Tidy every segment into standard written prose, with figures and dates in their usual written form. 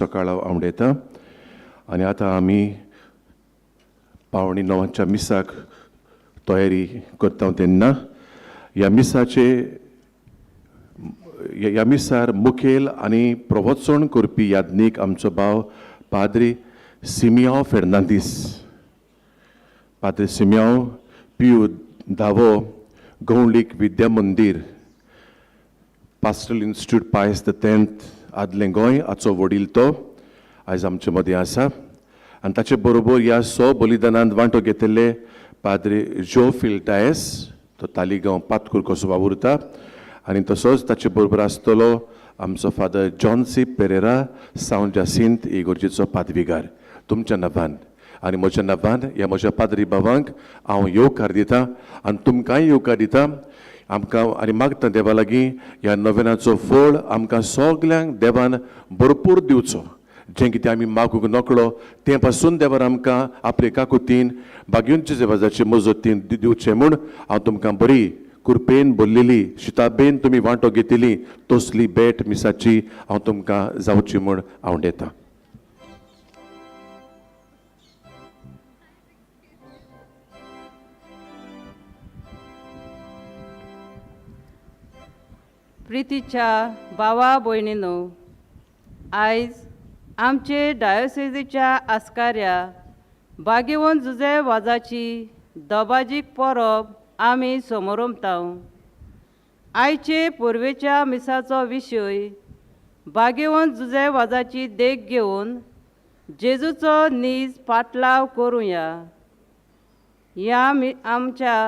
सकाळ आवडेता आनी आतां आमी 8:45 मिसाक तयारी करता तेन्ना ह्या मिसाचे ह्या मिसार मुखेल आनी प्रवचन करपी याज्ञीक आमचो भाव पाद्री सिमियांव फेर्नांदीस. पाद्री सिमियांव पियू धावो गौंडीक Vidya Mandir pastoral institute Pius the tenth आदलें गोंय हाचो वडील तो आयज आमचे मदीं आसा आनी ताचे बरोबर ह्या सो बलिदानांत वांटो घेतिल्ले पाद्री जोफिल डायस तो तालिगांव पातकूर कसो वावुरता आनी तसोच ताचे बरोबर आसतलो आमचो फादर जॉन्सी पेरेरा सावन जासिंत इगोर्जेचो पादविगार. तुमच्या नांवान आनी म्हज्या नांवान ह्या म्हज्या पाद्री बाबांक हांव येवकार दिता आनी तुमकांय येवकार दिता. आमकां आनी मागता देवा लागीं ह्या नवेनाचो फळ आमकां सगल्यांक देवान भरपूर दिवचो. जें कितें आमी मागूंक नकळो तें पासून देवान आमकां आपले काकुतीन बागेवचे देवाचे मजतीन दिवचें म्हूण हांव तुमकां बरी कुरपेन भरलेली शिताबेन तुमी वांटो घेतिली तसली भेट मिसाची हांव तुमकां जावची म्हूण आवडेता. प्रितीच्या भावा भयणीनो, आयज आमचे डायोसिजीच्या आस्काऱ्या बागेवन जुजे वाजाची दबाजीक परब आमी समोरमता. आयचे पुर्वेच्या मिसाचो विशय बागेवन जुजे वाजाची देख घेवन जेजूचो नीज पाटलाव करुया. ह्या आमच्या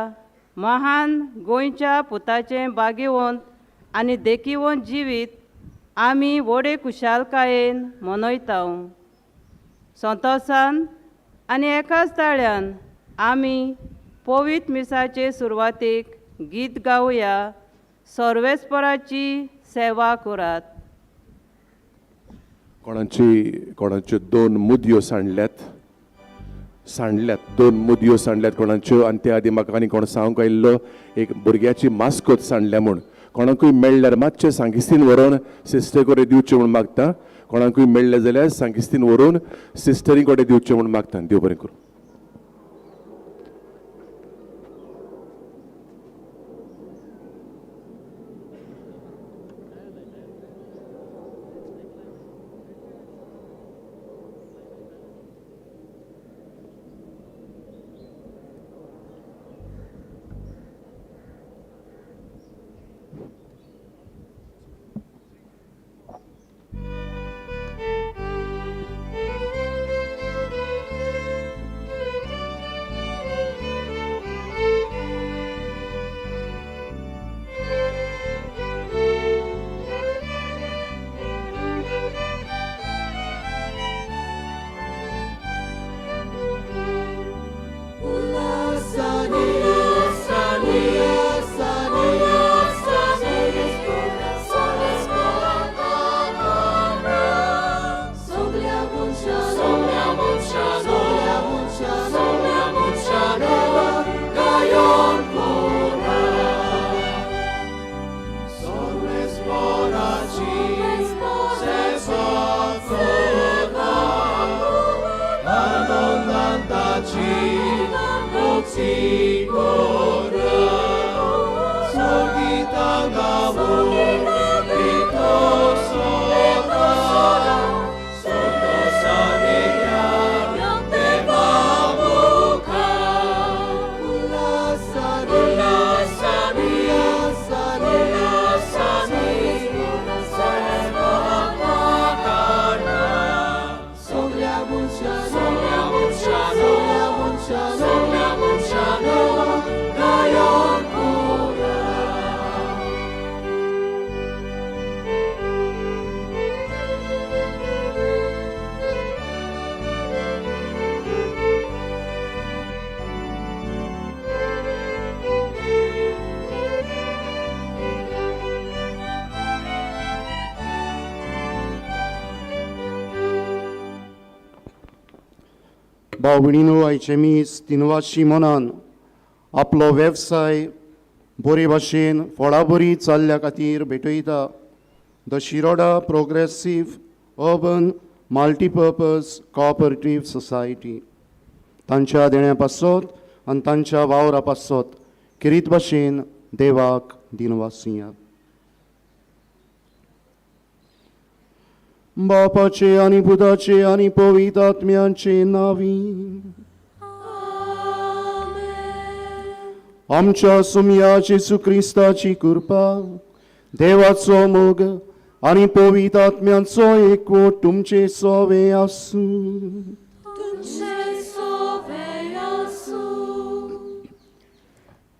महान गोंयच्या पुताचें बागेवंत आनी देखीवंत जिवीत आमी व्हडे खुशालकायेन मनयता. संतोसान आनी एकाच ताळ्यान आमी पवित्र मिसाचे सुरवातेक गीत गावया. सर्वेस्पराची सेवा करात. कोणाच्यो दोन मुदयो सांडल्यात दोन मुदयो सांडल्यात कोणाच्यो आनी त्या आदी म्हाका आनी कोण सांगूंक आयिल्लो एक भुरग्याची मास्कोत सांडल्या म्हूण. कोणाकूय मेळ्ळ्यार मातशें सांगिस्तीन व्हरोन सिस्टर कडेन दिवचें म्हूण मागता. कोणाकूय मेळ्ळें जाल्यार सांगिस्तीन व्हरून सिस्टरी कडेन दिवचें म्हूण मागता. देव बरें करूं. भाव भयणीनो, आयचें मीस तिनवाशी मनान आपलो वेवसाय बरे भाशेन फळाबरी चल्ल्या खातीर भेटयता. The Shiroda progressive urban multipurpose cooperative society तांच्या देण्या पासत आनी तांच्या वावरा पासत किरीत भाशेन देवाक दिनवासिया. बापाचे आनी पुताचे आनी पवित्र आत्म्याचे नावी आमच्या सुमया जेजू क्रिस्ताची कृपा, देवाचो मोग आनी पवित्र आत्म्याचो एकवट तुमचे सोवे आसूं.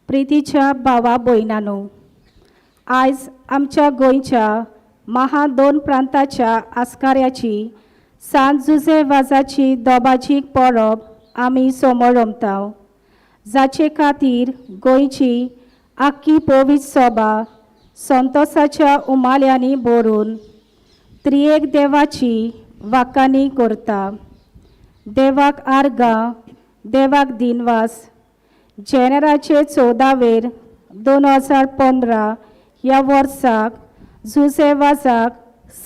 प्रितीच्या भावा भयणानो, आयज आमच्या गोंयच्या महा दोन प्रांताच्या आस्काऱ्याची सांत जुझे वाजाची दोबाजी परब आमी समोरमता, जाचे खातीर गोंयची आख्खी पवित्र सभा संतोसाच्या उमाल्यांनी भरून त्रियेक देवाची वाकानी करता. देवाक आर्गां, देवाक दिनवास. जेनेराचे 14 2015 ह्या वर्साक जुझे वाजाक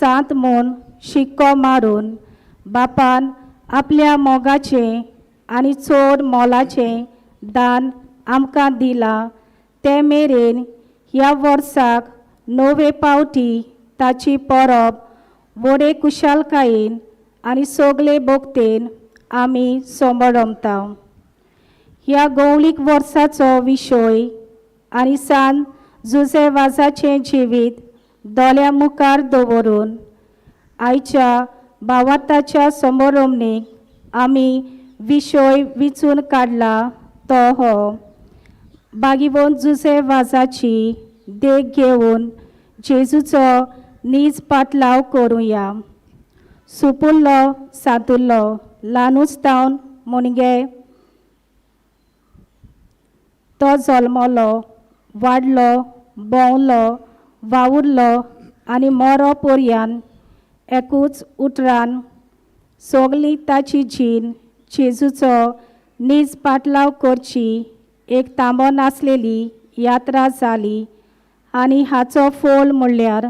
सांत म्हूण शिक्को मारून बापान आपल्या मोगाचें आनी चड मोलाचें दान आमकां दिलां. ते मेरेन ह्या वर्साक 9वे पावटी ताची परब व्हडे कुशालकायेन आनी सगळे भोगतेन आमी समरमता. ह्या गौलीक वर्साचो विशय आनी सांत जुझे वाजाचें जिवीत दोळ्या मुखार दवरून आयच्या भावार्थाच्या समोरमणीक आमी विशय विचून काडला तो हो बागीवंत जुझे वाजाची देख घेवन जेजूचो नीज पाटलाव करुया. सुपुल्लो सातुल्लो ल्हानूच तावन मुणगे तो जल्मलो, वाडलो, भोंवलो, वावुरलो आनी मरो पर्यान एकूच उतरान सगली ताची जीण जेजूचो नीज पाटलाव करची एक तांबो नासलेली यात्रा जाली आनी हाचो फोल म्हणल्यार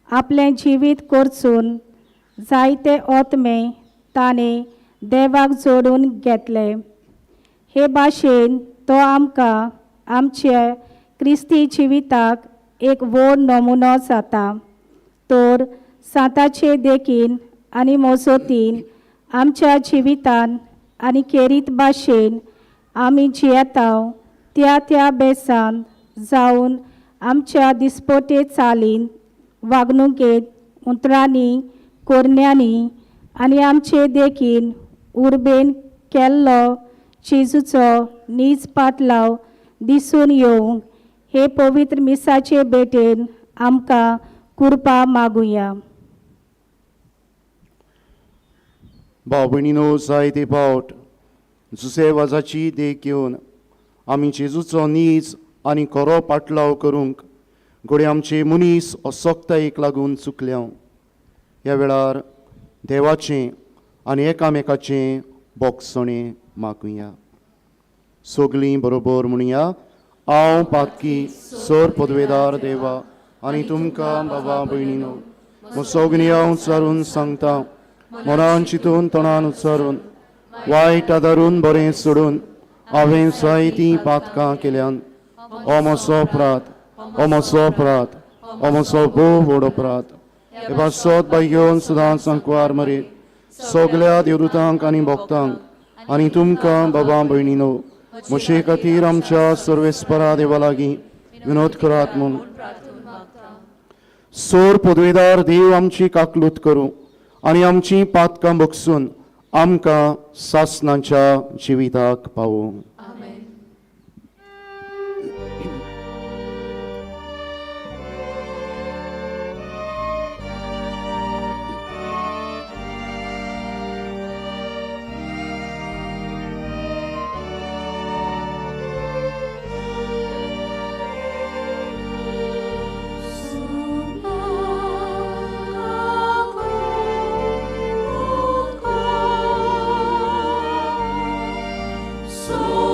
आपलें जिवीत करचून जायते ओतमे ताणें देवाक जोडून घेतले. हे भाशेन तो आमकां आमचे क्रिस्ती जिविताक एक व्हड नमुनो जाता. तर सांताचे देखीन आनी मोजोतीन आमच्या जिवितान आनी खेरीत भाशेन आमी जियेता त्या त्या बेसान जावन आमच्या दिसपटे चालीन वागणुकेंत उतरांनी कोरण्यांनी आनी आमचे देखीन उर्बेन केल्लो जेजूचो नीज पाटलाव दिसून येवंक हे पवित्र मिसाचे भेटेन आमकां कृपा मागुया. भाव भयणीनो, जायते फावट जुझे वाजाची देख घेवन आमी जेजूचो नीज आनी खरो पाटलाव करूंक घडये आमचे मनीस असक्तायेक लागून चुकल्या. ह्या वेळार देवाचें आनी एकामेकाचें बोगसणें मागुया. सगलीं बरोबर म्हणया, हांव पातकी सर पदवेदार देवा आनी तुमकां बाबा भयणीनो म्हजो उच्चारून सांगता, मनान चिंतून तोंडान उच्चारून वायट आदारून बरें सोडून हांवें जायतीं पातकां केल्यान. हो म्हजो अपराध, हो म्हजो अपराध, हो म्हजो भोव व्हड अपराध. हे पासत बाय घेवन सदांच सांकवार मरे सगल्या देवदूतांक आनी भक्तांक आनी तुमकां बाबा भयणीनो म्हजे खातीर आमच्या सर्वेस्परा देवा लागीं विनोद करात म्हूण. सोर पदवेदार देव आमची काकलूत करूं आनी आमची पातकां बगसून आमकां सासनाच्या जिविताक पावोवं. So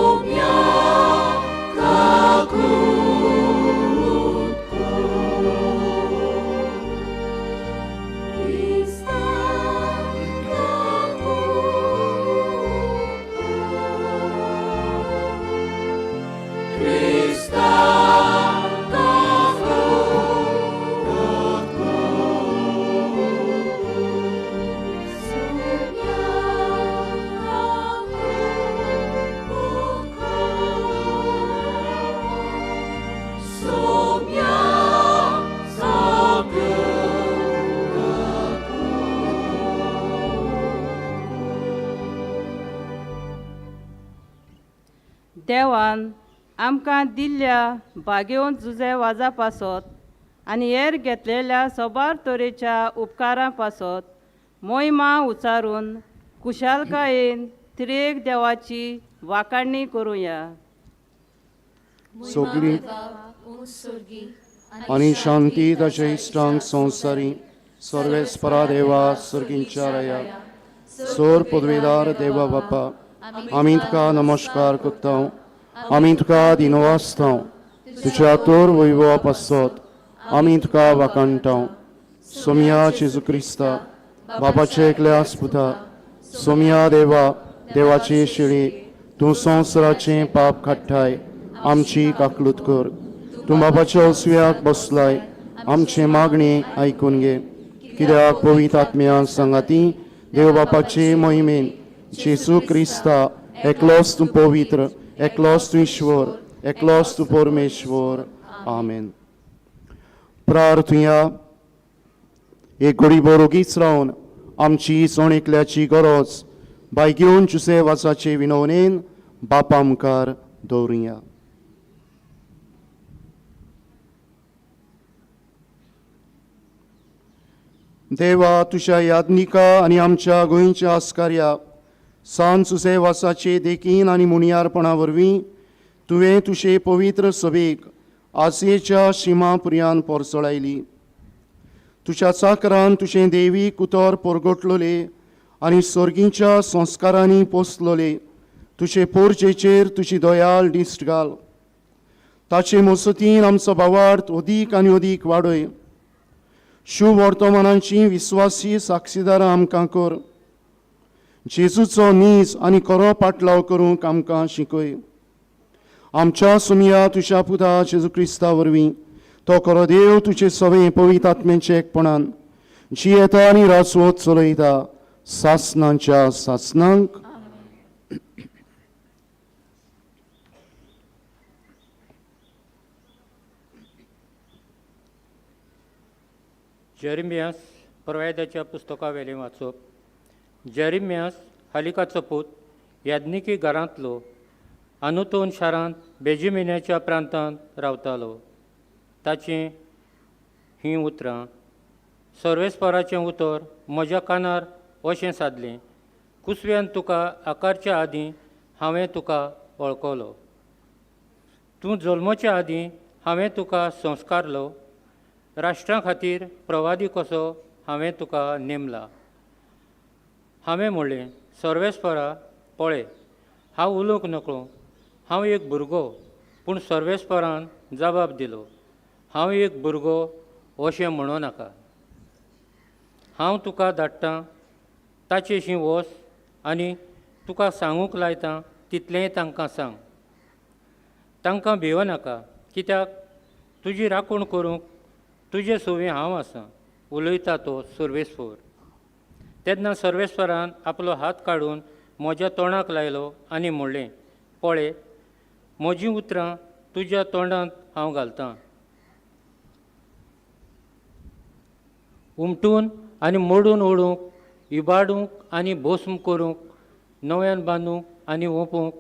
देवान आमकां दिल्ल्या भागेवन जुजे वाजा पासत आनी हेर घेतलेल्या सोबार तरेच्या उपकारां पासत मोहिमा उचारून कुशालकायेन त्रिएक देवाची वाखाणणी करुया. सगळी आनी शांती ताच्या इश्टांक संवसारी सर्वेस्परा देवा सर्गींच्या राया सोर पदवेदार देवा बापा आमी तुका नमस्कार करता, आमी तुका दिनवासता, तुज्या तोर वैभवा पासत आमी तुका वाखाणटा. सोमया जेजू क्रिस्ता बापाचे एकल्या आस्पुता सोमया देवा देवाची शिळी तूं संवसाराचें पाप काडटाय आमची काकलूत कर. तूं बापाच्या उसव्याक बसलाय आमचें मागणें आयकून घे. कित्याक पवित्र आत्म्या सांगाती देव बापाचे मोहिमेन जेजू क्रिस्ता एकलोच तूं पवित्र, एकलोच तूं ईश्वर, एकलोच तूं परमेश्वर. आमेन. प्रार्थुया. एक घडी बरोगीच रावन आमची जण एकल्याची गरज बायगेवन जुसे वासाचे विनवणेन बापा मुखार दवरुया. देवा तुज्या याज्ञिका आनी आमच्या गोंयच्या आस्कार्या सान सुसे वासाचे देखीन आनी मुनियारपणा वरवीं तुवें तुजे पवित्र सभेक आशेच्या शिमा पुर्यान पोरसळायली. तुज्या चाकरान तुजें देवीक उतर परगटलोले आनी सर्गीच्या संस्कारांनी पोसलोले तुजे पोरचेचेर तुजी दयाल दिश्ट घाल. ताचे मसतीन आमचो भावार्थ अदीक आनी अदीक वाडय. शुभ वर्तमानाची विस्वासी साक्षीदारां आमकां कर. जेजूचो नीज आनी खरो पाटलाव करूंक आमकां शिकय. आमच्या सुमया तुज्या पुता जेजू क्रिस्ता वरवीं तो खरो देव तुजे सवे पवित्र आत्म्याचे एकपणान जियेता आनी राजवत चलयता सासनांच्या सासनांक. जेरेमियास प्रवायदाच्या पुस्तकावेलें वाचप. जेरेमियास हालिकाचो पूत याज्ञिकी घरांतलो अनुतोन शारांत बेजिमिन्याच्या प्रांतांत रावतालो. ताचीं हीं उतरां. सर्वेस्पराचें उतर म्हज्या कानार अशें सादलें, कुसव्यान तुका आकारच्या आदीं हांवें तुका वळखलो, तूं जल्मच्या आदीं हांवें तुका संस्कारलो, राष्ट्रां खातीर प्रवादी कसो हांवें तुका नेमला. हांवें म्हणलें, सर्वेस्परा पळय हांव उलोवंक नकळो, हांव एक भुरगो. पूण सर्वेस्परान जबाब दिलो, हांव एक भुरगो अशें म्हणूं नाका. हांव तुका धाडटां ताचेशी वच आनी तुका सांगूंक लायतां तितलेंय तांकां सांग. तांकां भियो नाका, कित्याक तुजी राखण करूंक तुजे सवी हांव आसां, उलयता तो सर्वेस्पर. तेन्ना सर्वेस्परान आपलो हात काडून म्हज्या तोंडाक लायलो आनी म्हणलें, पळय म्हजीं उतरां तुज्या तोंडांत हांव घालतां. उमटून आनी मोडून ओडूंक, इबाडूंक आनी भस्म करूंक, नव्यान बांदूंक आनी ओंपूंक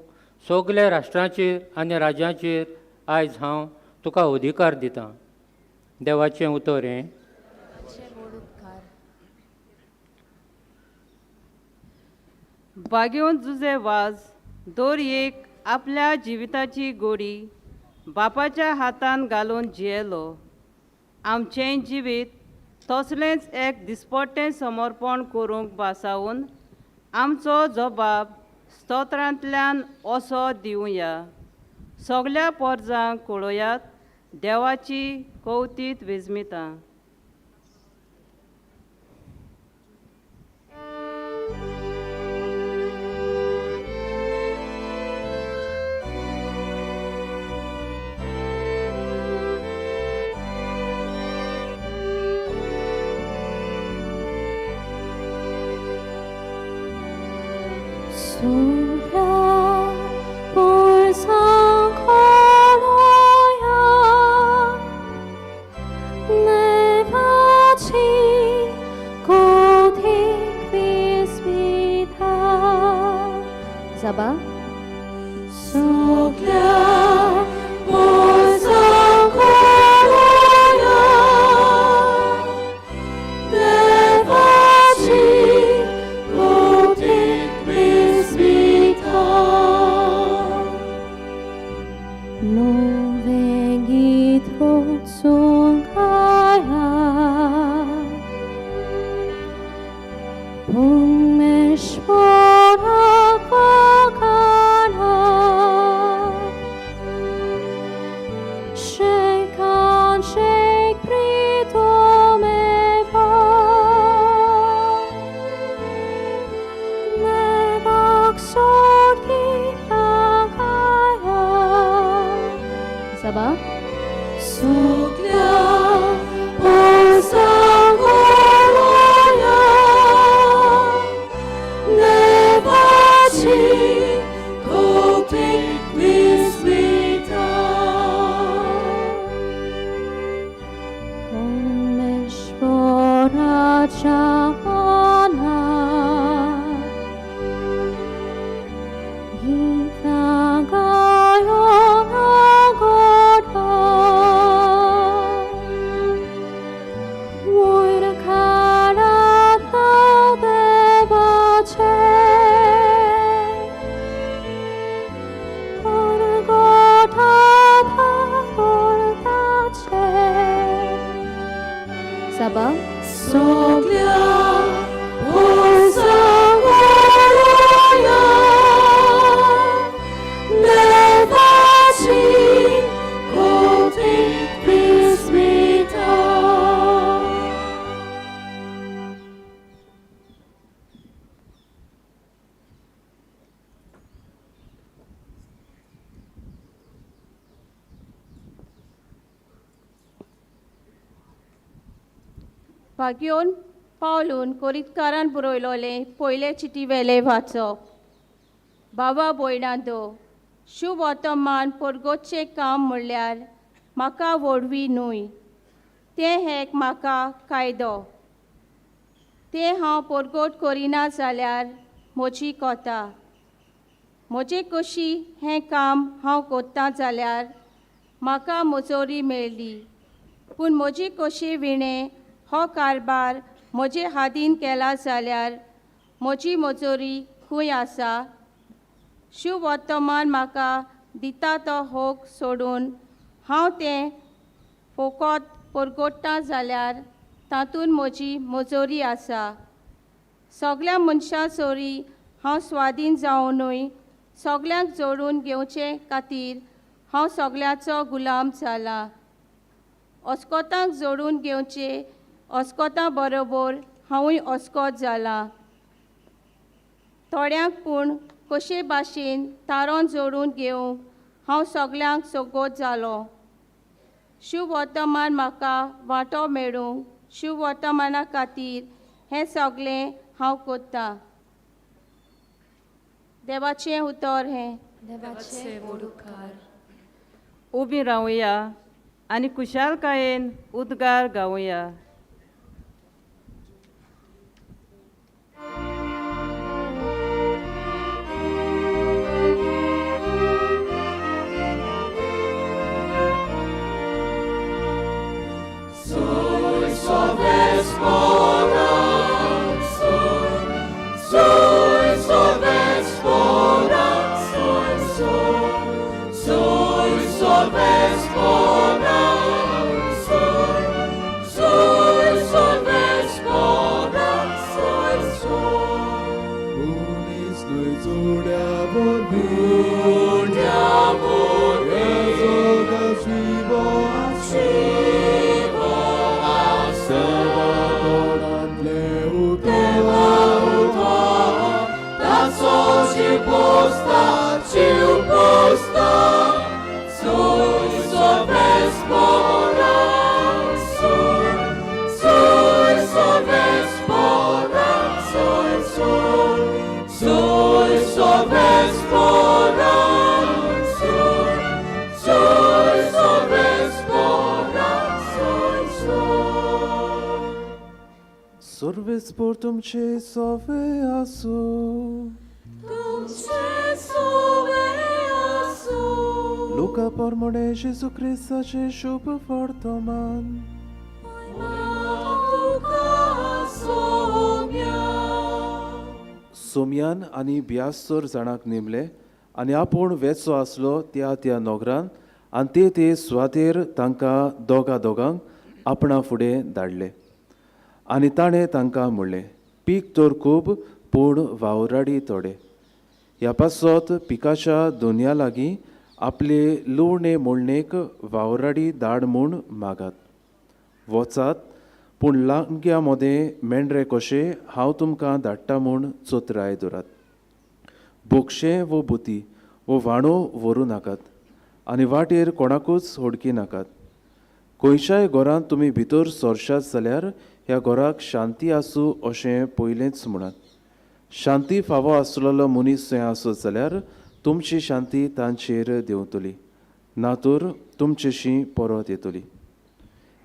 सगल्या राष्ट्रांचेर आनी राज्यांचेर आयज हांव तुका अधिकार दितां. देवाचें उतर हें. बागेवन जुजे वाज दर एक आपल्या जिविताची गोडी बापाच्या हातान घालून जियेलो. आमचें जिवीत तसलेंच एक दिसपट्टें समर्पण करूंक भासावन आमचो जबाब स्तोत्रांतल्यान असो दिवया. सगल्या पोरजांक कळयात देवाची कवतीत विजमितां. Sabah. भाग्योन पावलून कोरितकारान बरयलोलें पयले चिटी वेले वाचप. बाबा भयणांदो, शुभ वर्तमान परगोतचें काम म्हणल्यार म्हाका व्हडवी न्हय, तें एक म्हाका कायदो. तें हांव परगोट करिना जाल्यार म्हजी कोता. म्हजे कशी हें काम हांव कोत्ता जाल्यार म्हाका मजोरी मेळ्ळी, पूण म्हजी कशी विणें हो कारबार म्हजे हातीन केला जाल्यार म्हजी मजोरी खंय आसा? शुभ वर्तमान म्हाका दिता तो होक सोडून हांव तें फोकोत परगोट्टा जाल्यार तातूंत म्हजी मजोरी आसा. सगल्या मनशां सोरी हांव स्वाधीन जावनूय सगल्यांक जोडून घेवचे खातीर हांव सगल्यांचो गुलाम जाला. अस्कोतांक जोडून घेवचे अस्कोतां बरोबर हांवूय अस्कोत जाला. थोड्यांक पूण कशे भाशेन तारोन जोडून घेवंक हांव सगल्यांक सोगोत जालो. शुभ वर्तमान म्हाका वांटो मेळूंक शुभ वर्तमाना खातीर हें सगळें हांव कोत्तां. देवाचें उतर हें. उबी रावया आनी खुशालकायेन उद्गार गावया. Sorves portum ce sove asu. Dum ce sove asu. Luca pormone Gesù Cristo ce शुभ वर्तमान. सोमयान आनी ब्यास्तर जाणांक नेमले आनी आपूण वेचो आसलो त्या त्या नोगरान आनी ते ते सुवातेर तांकां दोगा दोगांक आपणा फुडें धाडले. आनी ताणें तांकां म्हणलें, पीक तर खूब पूण वावराडी थोडे. ह्या पासत पिकाच्या दोनया लागीं आपले लुवणे मोडणेक वावराडी धाड म्हूण मागात. वचात, पूण लांग्या मदें मेंढरे कशे हांव तुमकां धाडटा म्हूण चोतराय दवरात. बोगशें वो बुती वो व्हाणो व्हरूं नाकात आनी वाटेर कोणाकूच होडकी नाकात. खंयच्याय घरांत तुमी भितर सरशात जाल्यार ह्या घराक शांती आसूं अशें पयलेंच म्हणात. शांती फावो आसलेलो मनीस थंय आसत जाल्यार तुमची शांती तांचेर देंवतली, ना तर तुमचेशी परत येतली.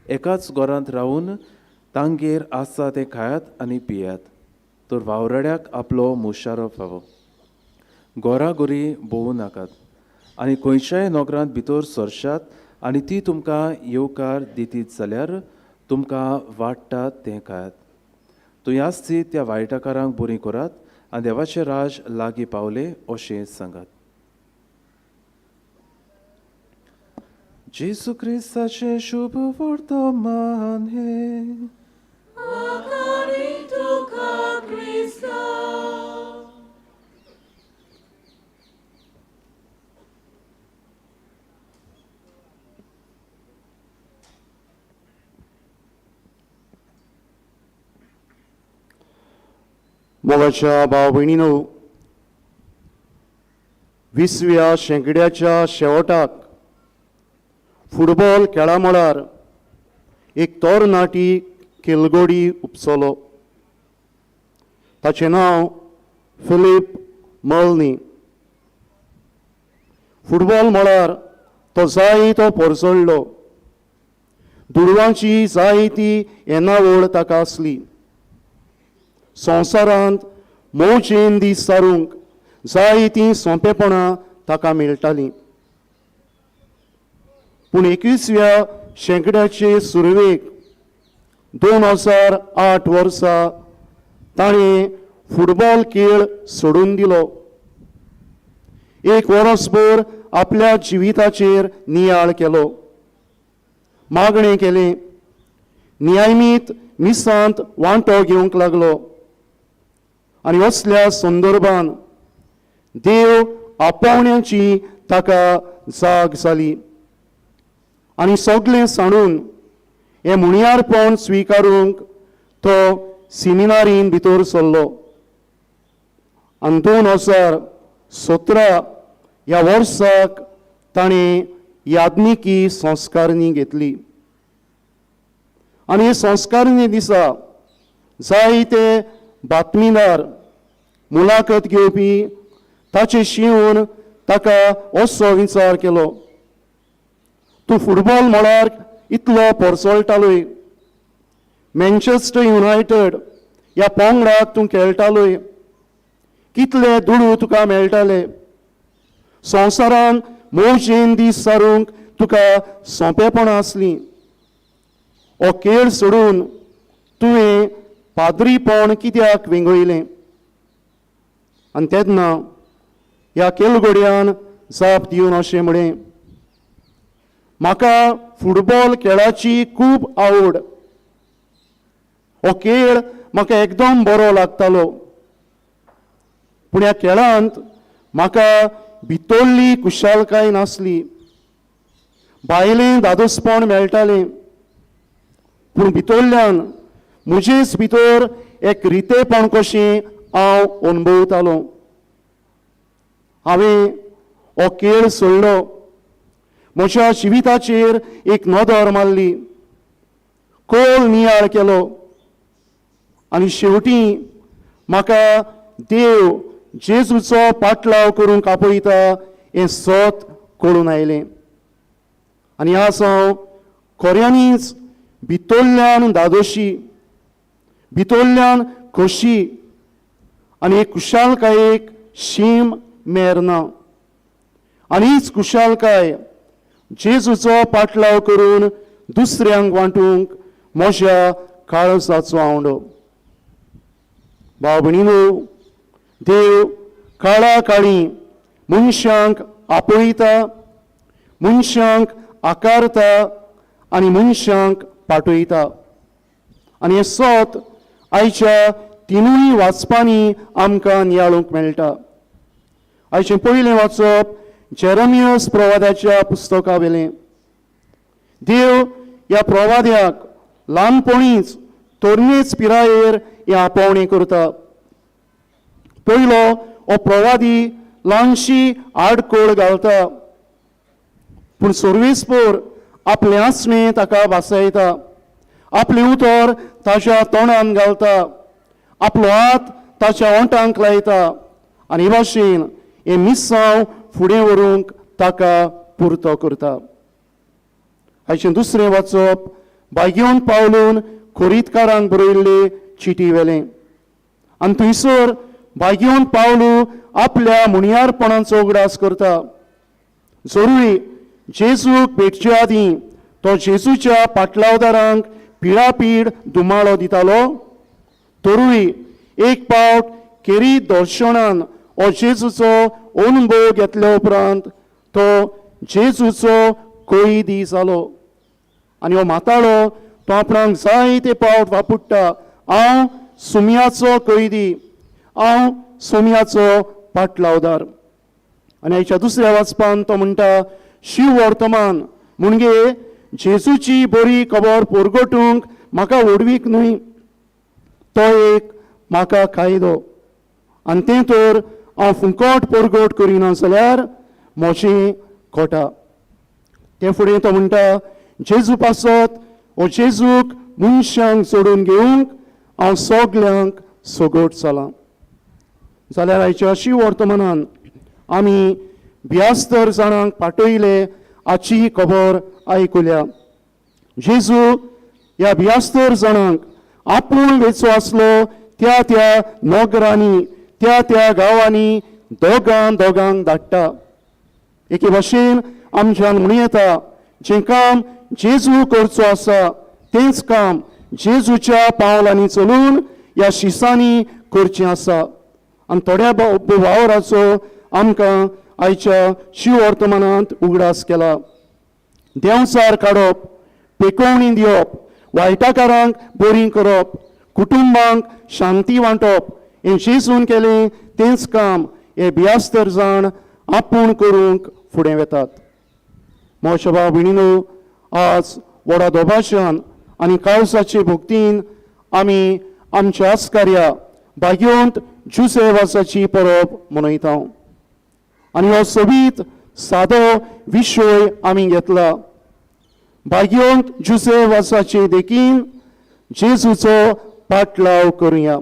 एकाच घरांत रावून तांगेर आसा तें खायात आनी पियात, तर वावराड्याक आपलो मुशारो फावो. घराघरी भोंवू नाकात आनी खंयच्याय नगरांत भितर सरशात आनी ती तुमकां येवकार दितीत जाल्यार तुमकां वाडटात तें खायात. थंय आसती त्या वायटकारांक बरी करात आनी देवाचें राज लागीं पावलें अशें सांगात. जेजू क्रिस्ताचें शुभ वर्तमान हें. According to Christa. मोगाच्या भाव भयणीनो, 20व्या शेंकड्याच्या शेवटाक फुटबॉल खेळा मळार एक तरणाटी खेलगोडी उपसलो. ताचें नांव फिलीप मल्नी. फुटबॉल मळार तो जायतो पोरसडलो. दुडवांची जायती येणावळ ताका आसली. संवसारांत मौजेन दीस सारूंक जायतीं सोंपेपणां ताका मेळटालीं. पूण 21व्या शेंकड्याचे सुरवेक 2008 वर्सा ताणें फुटबॉल खेळ सोडून दिलो. एक वर्सभर आपल्या जिविताचेर नियाळ केलो, मागणें केलें, नियमीत मिसांत वांटो घेवंक लागलो आनी असल्या संदर्भान देव आपोवण्याची ताका जाग जाली आनी सगळें सांडून हें मुणयारपण स्विकारूंक तो सिमिनारीन भितर सरलो. आनी 2017 ह्या वर्साक ताणें याज्ञिकी संस्कारणी घेतली आनी हे संस्कारणी दिसा जायते बातमीदार मुलाखत घेवपी ताचे शिवून ताका असो विचार केलो, तूं फुटबॉल मळार इतलो परसळटालोय, मँचेस्टर युनायटेड ह्या पंगडाक तूं खेळटालोय, कितले दुडू तुका मेळटाले, संवसारान मौजेन दीस सारूंक तुका सोंपेपणां आसलीं, हो खेळ सोडून तुवें पाद्रीपण कित्याक वेंगयलें? आनी तेन्ना ह्या खेलगड्यान जाप दिवन अशें म्हळें, म्हाका फुटबॉल खेळाची खूब आवड, हो खेळ म्हाका एकदम बरो लागतालो, पूण ह्या खेळांत म्हाका भितरली कुशालकाय नासली. भायलें दादोसपण मेळटालें, पूण भितरल्यान म्हजेच भितर एक रितेपण कशें हांव अणभवतालो. हांवें हो खेळ सोडलो, म्हज्या जिविताचेर एक नदर मारली, खोल नियाळ केलो आनी शेवटी म्हाका देव जेजूचो पाटलाव करूंक आपयता हें सत कळून आयलें. आनी आज हांव खऱ्यांनीच भितरल्यान दादोशी, भितरल्यान खोशी आनी एक खुशालकायेक शीम मेर ना. आनी हीच खुशालकाय जेजूचो पाटलाव करून दुसऱ्यांक वांटूंक म्हज्या काळजाचो आवडो. भाव भयणीनो, देव काळा काळी मनशांक आपयता, मनशांक आकारता आनी मनशांक पाठयता. आनी हें सत आयच्या तिनूय वाचपांनी आमकां नियाळूंक मेळटा. आयचें पयलें वाचप जेरमियस प्रवाद्याच्या पुस्तका वेलें. देव ह्या प्रवाद्याक ल्हानपणीच तरणेच पिरायेर हें आपोवणें करता. पयलो हो प्रवादी ल्हानशी आडखळ घालता, पूण सर्वेस्पोर आपलें आसणें ताका वासयता, आपलें उतर ताच्या तोंडान घालता, आपलो हात ताच्या ओंठांक लायता आनी हे भाशेन हें मिसांव फुडें व्हरूंक ताका पुरतो करता. आयचें दुसरें वाचप बायगेवन पावलून खोरीतकारांक बरयल्ले चिटी वेलें. आनी थंयसर बायगेवन पावलू आपल्या मुणयारपणाचो उगडास करता. जरूय जेजूक भेटचे आदीं तो जेजूच्या पाटलावदारांक पिळापीड दुमाळो दितालो, तरूय एक पावट केरी दर्शनान हो जेजूचो अनुभव घेतल्या उपरांत तो जेजूचो कैदी जालो. आनी हो माताळो तो आपणाक जायते पावट वापुडटा, हांव सुमयाचो कैदी, हांव सुमयाचो पाटलावदार. आनी आयच्या दुसऱ्या वाचपान तो म्हणटा, शिव वर्तमान म्हणजे जेजूची बरी खबर परगटूंक म्हाका व्हडवीक न्हय, तो एक म्हाका कायदो, आनी तें तर हांव फुंकट परगट करिना जाल्यार म्हजें कोटा. तें फुडें तो म्हणटा, जेजू पासत हो जेजूक मनशांक जोडून घेवंक हांव सगल्यांक सगट जालां. जाल्यार आयच्या शिव वर्तमानान आमी ब्यास्तर जाणांक पाटयले हाची खबर आयकुल्या. जेजू ह्या ब्यास्तर जाणांक आपूण वेचो आसलो त्या त्या नगरांनी, त्या त्या गांवांनी दोगां दोगांक धाडटा. एके भाशेन आमच्यान म्हणूं येता, जें काम जेजू करचो आसा तेंच काम जेजूच्या पावलांनी चलून ह्या शिसांनी करचें आसा. आनी थोड्या वावराचो आमकां आयच्या शिव वर्तमानांत उगडास केला. देंवचार काडप, पेकोवणी दिवप, वायटाकारांक बरी करप, कुटुंबांक शांती वांटप, हें जेजून केलें तेंच काम हे बियास्तर जाण आपूण करूंक फुडें वेतात. म्हज्या भाव भयणीनो, आज व्हडा दोबाशान आनी काळजाचे भक्तीन आमी आमच्या आस्कार्या भाग्योंत जुसेवासाची परब मनयता. आनी हो सोबीत सादो विशय आमी घेतला, भाग्योंत जुसेवासाचे देखीन जेजूचो पाटलाव करुया.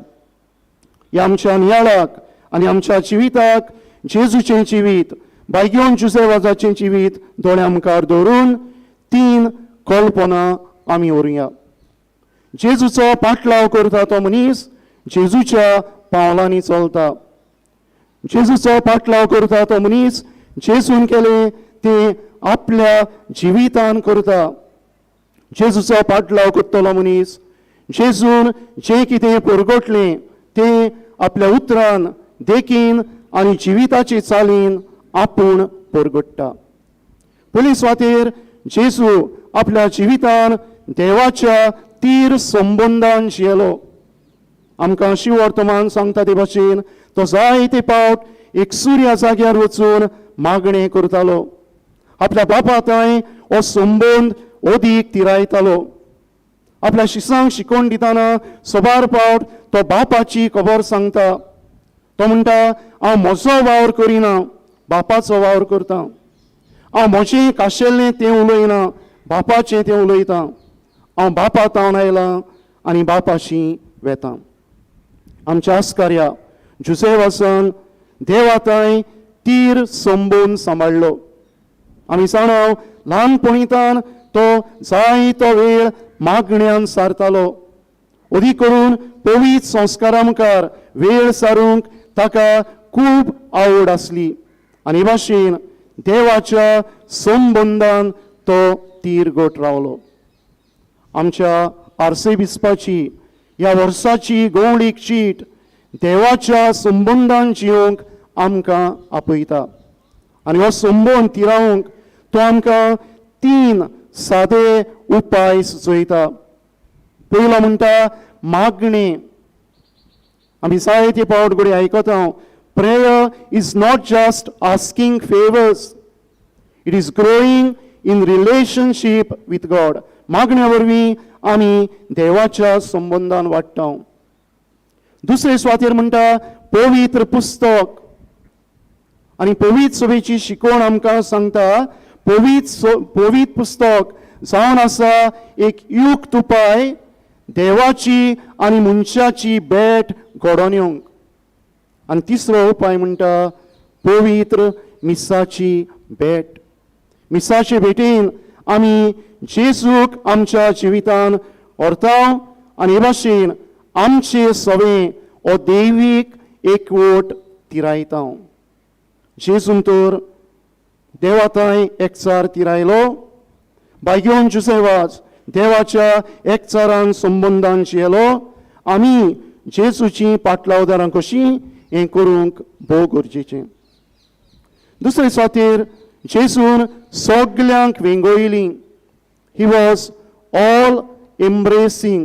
ह्या आमच्या नियाळाक आनी आमच्या जिविताक जेजूचें जिवीत, भाग्योंत जुसेवासाचें जिवीत दोळ्या मुखार दवरून तीन कल्पना आमी व्हरुया. जेजूचो पाटलाव करता तो मनीस जेजूच्या पावलांनी चलता. जेजूचो पाटलाव करता तो मनीस जेजून केलें तें आपल्या जिवितान करता. जेजूचो पाटलाव करतलो मनीस जेजून जें कितें परगटलें तें आपल्या उतरान, देखीन आनी जिविताचे चालीन आपूण परगट्टा. पयली सुवातेर जेजू आपल्या जिवितान देवाच्या तीर संबंदान जियेलो. आमकां शिव वर्तमान सांगता ते भाशेन तो जायते पावट एक सुर्या जाग्यार वचून मागणें करतालो. आपल्या बापा थंय हो संबंद अदीक तिरायतालो. आपल्या शिसांक शिकोवन दितना सबार पावट तो बापाची खबर सांगता. तो म्हणटा, हांव म्हजो वावर करिना, बापाचो वावर करता. हांव म्हजें काशेल्लें तें उलयना, बापाचें तें उलयता. हांव बापा तावन आयलां आनी बापाशी वेता. आमच्या आस्कार्या जुसेवासान देवाताय तीर संबोवन सांबाळ्ळो. आमी जाणा ल्हानपणीतान तो जायतो वेळ मागण्यान सारतालो. अदीक करून पवित्र संस्कारा मुखार वेळ सारूंक ताका खूब आवड आसली आनी भाशेन देवाच्या संबंदान तो तीर गोट रावलो. आमच्या आर्सेबिस्पाची ह्या वर्साची गवळीक चीट देवाच्या संबंदान जियोंक आमकां आपयता आनी हो संबंद तिरावंक तो आमकां तीन सादे उपाय सुचयता. पयलो म्हणटा मागणें, आमी जायते पावट घडये आयकता, prayer is not just asking favours, it is growing in relationship with God. मागण्या वरवीं आमी देवाच्या संबंदान वाडटा. दुसरे सुवातेर म्हणटा पवित्र पुस्तक आनी पवित्र सभेची शिकवण आमकां सांगता, पवित्र पुस्तक जावन आसा एक युक्त उपाय देवाची आनी मनशाची भेट घडोवन येवंक. आनी तिसरो उपाय म्हणटा पवित्र मिसाची भेट. मिसाचे भेटीन आमी जेजूक आमच्या जिवितान व्हरता आनी हे भाशेन आमचे सवे हो दैवीक एकवट तिरायता. जेजून तर देवा थंय एकचार तिरायलो, बायगेवन जुसेवाज देवाच्या एकचारान संबंदान जियेलो. आमी जेजूची पाटलावदारां कशीं हें करूंक भोव गरजेचें. दुसरे सुवातेर जेजून सगल्यांक वेंगयली. He was all embracing.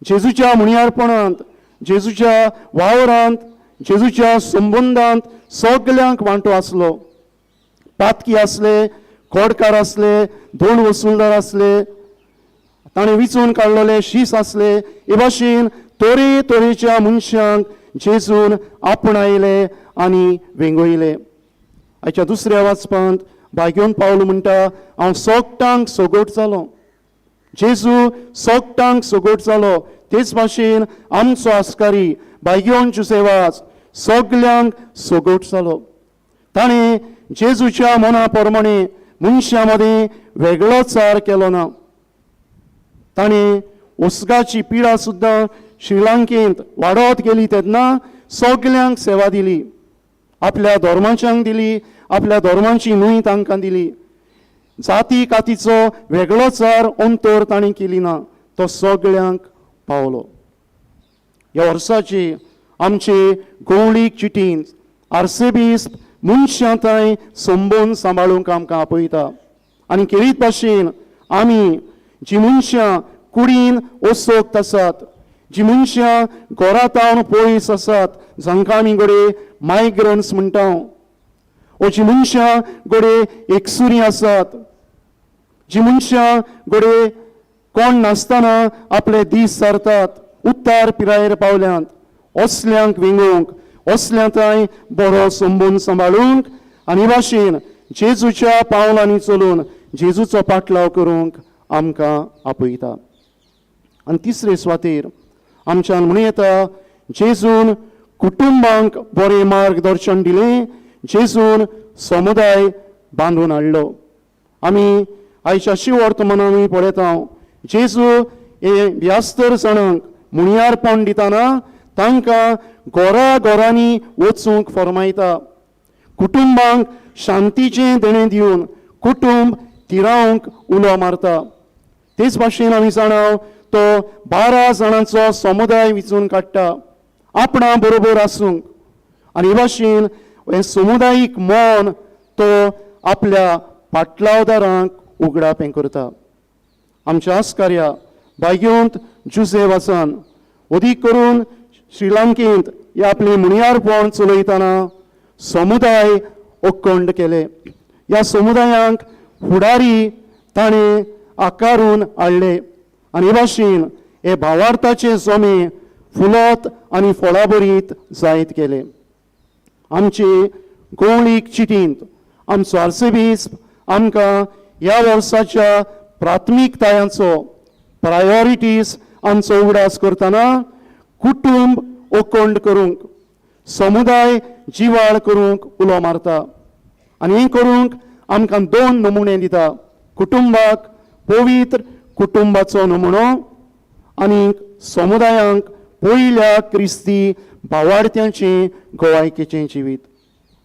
जेजूच्या मुणयारपणांत, जेजूच्या वावरांत, जेजूच्या संबंदांत सगल्यांक वांटो आसलो. पातकी आसले, खोडकार आसले, दोन वसुलदार आसले, ताणें विचून काडलेले शीस आसले. हे भाशेन तरे तरेच्या मनशांक जेजून आपणायले आनी वेंगयले. आयच्या दुसऱ्या वाचपांत भाग्योन पावलो म्हणटा, हांव सोगटांक सोगोट जालो. जेजू सोगटांक सोगोट जालो. तेच भाशेन आमचो आस्कारी भाग्योन जुसेवाज सगल्यांक सोगोट जालो. ताणें जेजूच्या मना प्रमाणे मनशां मदीं वेगळो चार केलो ना. ताणें उसगाची पिडा सुद्दां श्रीलंकेंत वाडत गेली तेन्ना सगल्यांक सेवा दिली. आपल्या धर्माच्यांक दिली, आपल्या धर्माची न्हूय तांकां दिली. जाती कातीचो वेगळो चार अंतर ताणें केली ना, तो सगल्यांक पावलो. ह्या वर्साची आमचे गवळीक चिटीन आर्सेबीस मनशां थंय संबंद सांबाळूंक आमकां आपयता. आनी केरीत भाशेन आमी जी मनशां कुडीन असोक्त आसात, जी मनशां घरांत पयस आसात, जांकां आमी घडये मायग्रंट्स म्हणटा, ओ जी मनशां घडये एकसुरी आसात, जी मनशां घडये कोण नासतना आपले दीस सारतात, उत्तर पिरायेर पावल्यांत, असल्यांक विंगोवंक, असल्या थंय बरो संबंद सांबाळूंक आनी भाशेन जेजूच्या पावलांनी चलून जेजूचो पाटलाव करूंक आमकां आपयता. आनी तिसरे सुवातेर आमच्यान म्हणूं येता, जेजून कुटुंबांक बरें मार्गदर्शन दिलें, जेजून समुदाय बांदून हाडलो. आमी आयच्या शिवर्तमानानूय पळयता, जेजू हे ब्यास्तर जाणांक मुणयारपण दितना तांकां घरा घरांनी वचूंक फरमायता. कुटुंबांक शांतीचें देणें दिवन कुटुंब तिरावंक उलो मारता. तेच भाशेन आमी जाणा, तो 12 जाणांचो समुदाय विचून काडटा आपणा बरोबर आसूंक. आनी हे भाशेन हें समुदायीक मन तो आपल्या पाटलावदारांक उगडापें करता. आमच्या आस्कार्या बायगेवंत जुजे वासान अदीक करून श्रीलंकेंत हे आपलें मुणयारपण चलयतना समुदाय अखंड केले. ह्या समुदायांक फुडारी ताणें आकारून हाडले आनी हे भाशेन हे भावार्थाचे जमे फुलत आनी फळाभरीत जायत गेले. आमचे गवळीक चिटींत आमचो आर्सेबीस्प आमकां ह्या वर्साच्या प्राथमिकतायांचो प्रायोरिटीज आमचो उगडास करतना कुटुंब अखंड करूंक, समुदाय जिवाळ करूंक उलो मारता. आनी हें करूंक आमकां 2 नमुने दिता. कुटुंबाक पवित्र कुटुंबाचो नमुनो आनी समुदायांक पयल्या क्रिस्ती भावार्थ्यांचें गोवायकेचें जिवीत.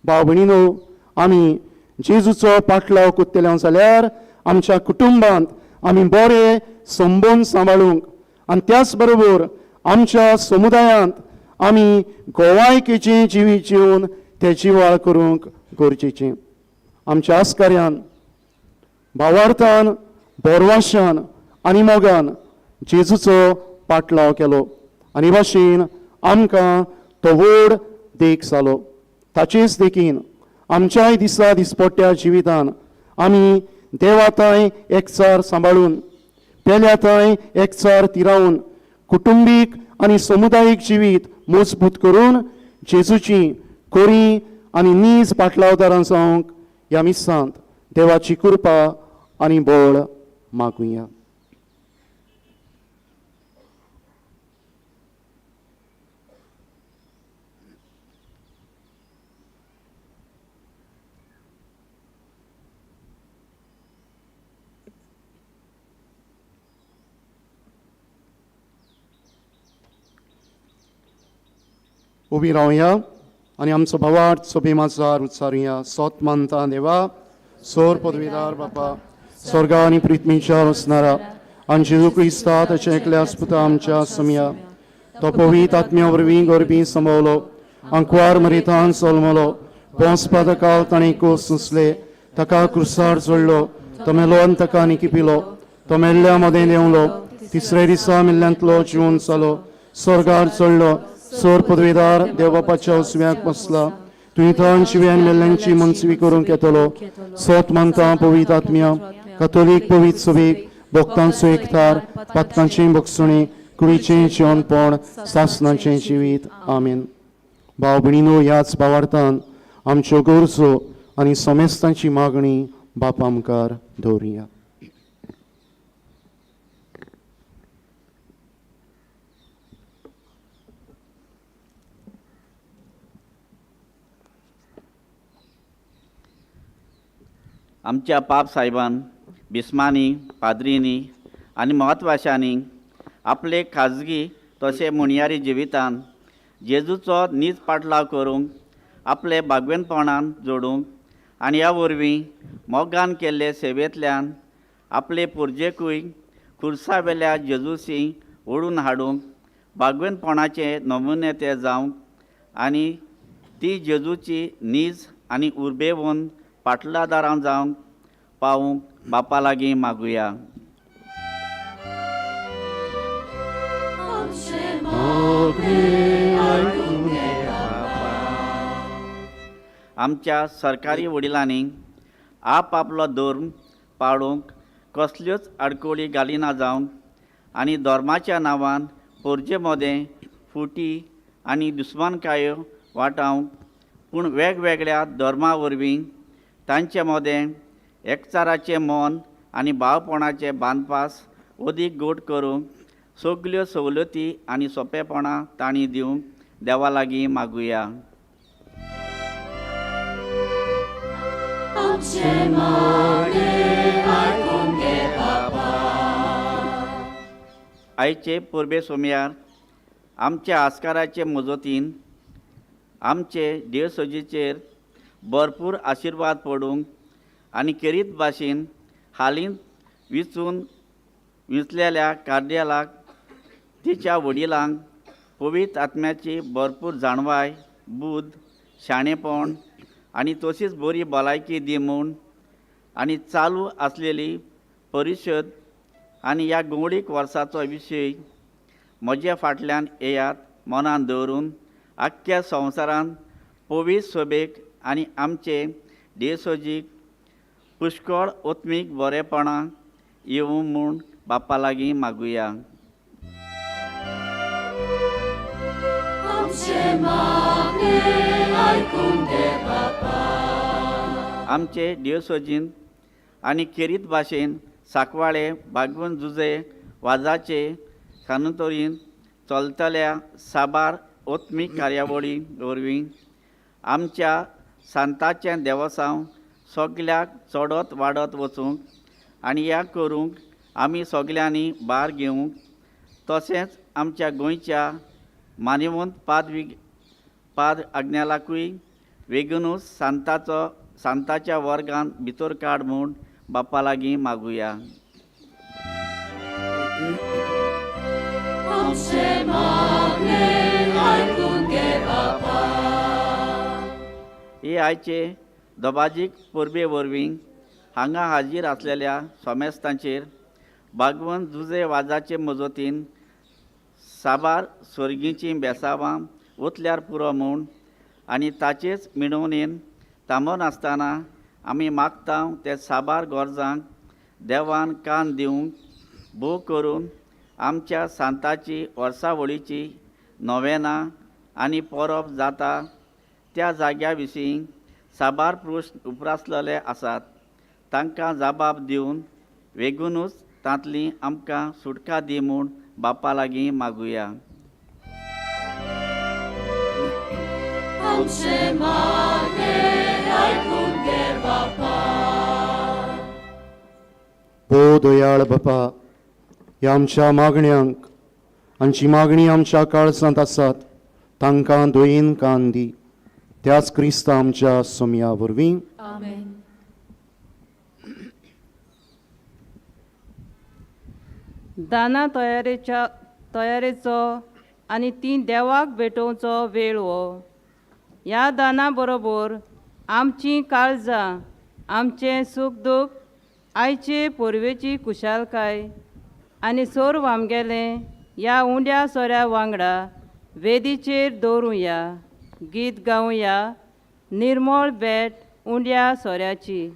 भाव भयणीनो, आमी जेजूचो पाटलाव कोत्तले जाल्यार आमच्या कुटुंबांत आमी बरे संबंद सांबाळूंक आनी त्याच बरोबर आमच्या समुदायांत आमी गोवायकेचें जिवीत जिवन तें जिवाळ करूंक गरजेचें. आमच्या आस्कार्यान भावार्थान, बोरवाशान आनी मोगान जेजूचो पाटलाव केलो आनी भाशेन आमकां तो व्हड देख जालो. ताचेच देखीन आमच्याय दिसा दिसपट्ट्या जिवितान आमी देवा थंय एकचार सांबाळून, पेल्या थंय एकचार तिरावन, कुटुंबीक आनी समुदायीक जिवीत मजबूत करून जेजूची कोरी आनी नीज पाटलावदारां जावंक ह्या मिसांत देवाची कृपा आनी बळ मागुया. उबी रावया आनी आमचो भावार्थ सोबे माजार उच्चारुया. सोत मानता देवा, सोर पदवीदार बापा, स्वर्गा आनी पृथ्वीच्या वसणारा आनी जेजू क्रिस्ता ताच्या एकल्या पुता आमच्या समया, तो पवित्र आत्म्या वरवीं गोरबी संभवलो, आंकवार मरितान सोलमलो, पोंस पादकाल ताणें कोस सोंसले, ताका क्रुसार चडलो, तो मेलो आनी ताका निकिपिलो, तो मेल्ल्या मदें देंवलो, तिसरे दिसा मेल्ल्यांतलो जिवन जालो, स्वर्गार चडलो, सोर पदवीदार देव बापाच्या उजव्याक बसला, तुवें थंय शिव्यान मेल्ल्यांची मनसवी करूंक येतलो. सोत मानता पवित्र आत्म्या, कथोलीक पवित्र सभेक, भक्तांचो एकतार, पातकांचें भोगसणें, कुडीचें जिवनपण, सासनाचें जिवीत. आमेन. भाव भयणीनो, ह्याच भावार्थान आमच्यो गरजो आनी समेस्तांची मागणी बापा मुखार दवरुया. आमच्या पाप साहेबान, बिस्मांनी, पाद्रींनी आनी म्हत्वाशांनी आपले खाजगी तशें मुणयारी जिवितान जेजूचो नीज पाटलाव करूंक, आपले बागवेनपणान जोडूंक आनी ह्या वरवीं मोगान केल्ले सेवेंतल्यान आपले पुरजेकूय खुर्सावेल्या जेजूसी ओडून हाडूंक बागवेनपणाचे नमुने ते जावंक आनी ती जेजूची नीज आनी उर्बेवन पाटलादारां जावंक पावूंक बापा लागीं मागुया. आमच्या सरकारी वडिलांनी आप आपलो धर्म पाळूंक कसल्योच आडकोळी घालिना जावंक आनी धर्माच्या नांवान पोरजे मदें फुटी आनी दुस्मानकायो वाटावंक, पूण वेगवेगळ्या धर्मा वरवीं तांचे मदें एकचाराचें मन आनी भावपणाचें बांदपास अदीक गोट करूंक सगल्यो सवलती आनी सोंपेपणां तांणी दिवंक देवा लागीं मागुया. आयचे परबे सोमयार आमच्या आस्काराचे मजतीन आमचे देवसोजीचेर भरपूर आशिर्वाद पडूंक आनी खेरीत भाशेन हालींच विचून विंचलेल्या कार्द्यालाक तिच्या वडिलांक पवित्र आत्म्याची भरपूर जाणवाय, बुद्द, शाणेपण आनी तशीच बरी भलायकी दी म्हूण आनी चालू आसलेली परिशद आनी ह्या गोवडीक वर्साचो विशय म्हज्या फाटल्यान येयात मनान दवरून आख्ख्या संवसारान पवित्र सोबेक आनी आमचे देसोजीक पुष्कळ ओत्मीक बरेपणां येवं म्हूण बापा लागीं मागुया. आमचे देवसोजीन आनी खेरीत भाशेन साकवाळे बागवून जुजे वाजाचे सानुतोरीन चलतल्या साबार ओत्मीक कार्यावळी वरवीं आमच्या सांताचें देवसांव सगल्याक चडत वाडत वचूंक आनी ह्या करूंक आमी सगल्यांनी भार घेवंक, तशेंच आमच्या गोंयच्या मानिवंत पाद आज्ञालाकूय वेगुनूच सांताचो सांताच्या वर्गान भितर काड म्हूण बाप्पा लागीं मागुया. हे आयचे दबाजीक परबे वरवीं हांगा हाजीर आसलेल्या सोमेस्तांचेर बागवंत जुजे वाजाचे मजतीन साबार स्वर्गीचीं बेसावां ओतल्यार पुरो म्हूण आनी ताचेच मिणवणेन थांबनासतना आमी मागता ते साबार गरजांक देवान कान दिवंक भोव करून आमच्या सांताची वर्सावळीची नोवेनां आनी परब जाता त्या जाग्या विशीं साबार प्रस्न उप्रासलेले आसात तांकां जबाब दिवन वेगुनूच तांतली आमकां सुटका दी म्हूण बापा लागीं मागुया. आमचें मागणें आयकून घे बापा. भोव दयाळ बापा, ह्या आमच्या मागण्यांक आमची मागणी आमच्या काळजांत आसात तांकां दयेन कान दी, त्याच क्रिस्ता आमच्या सोमया वरवीं. आमेन. दाना तयारेचो आनी ती देवाक भेटोवचो वेळ हो. ह्या दाना बरोबर आमचीं काळजां, आमचें सूख दूख, आयचे पोरवेची खुशालकाय आनी सर्व आमगेलें ह्या उंड्या सोऱ्या वांगडा वेदीचेर दवरुया, गीत गावया निर्मळ भेट उंड्या सोऱ्याची.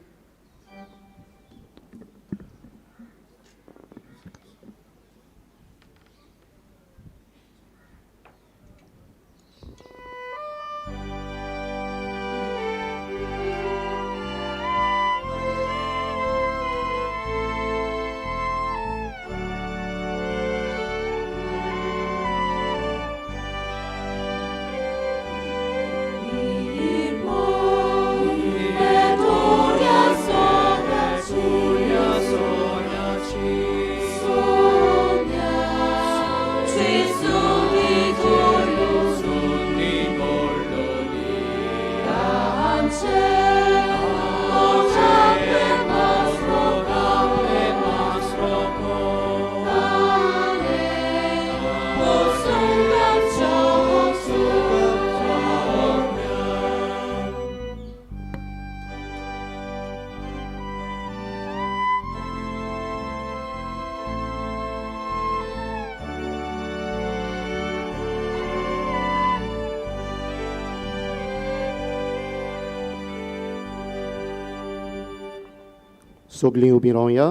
सगळीं उबी रावया.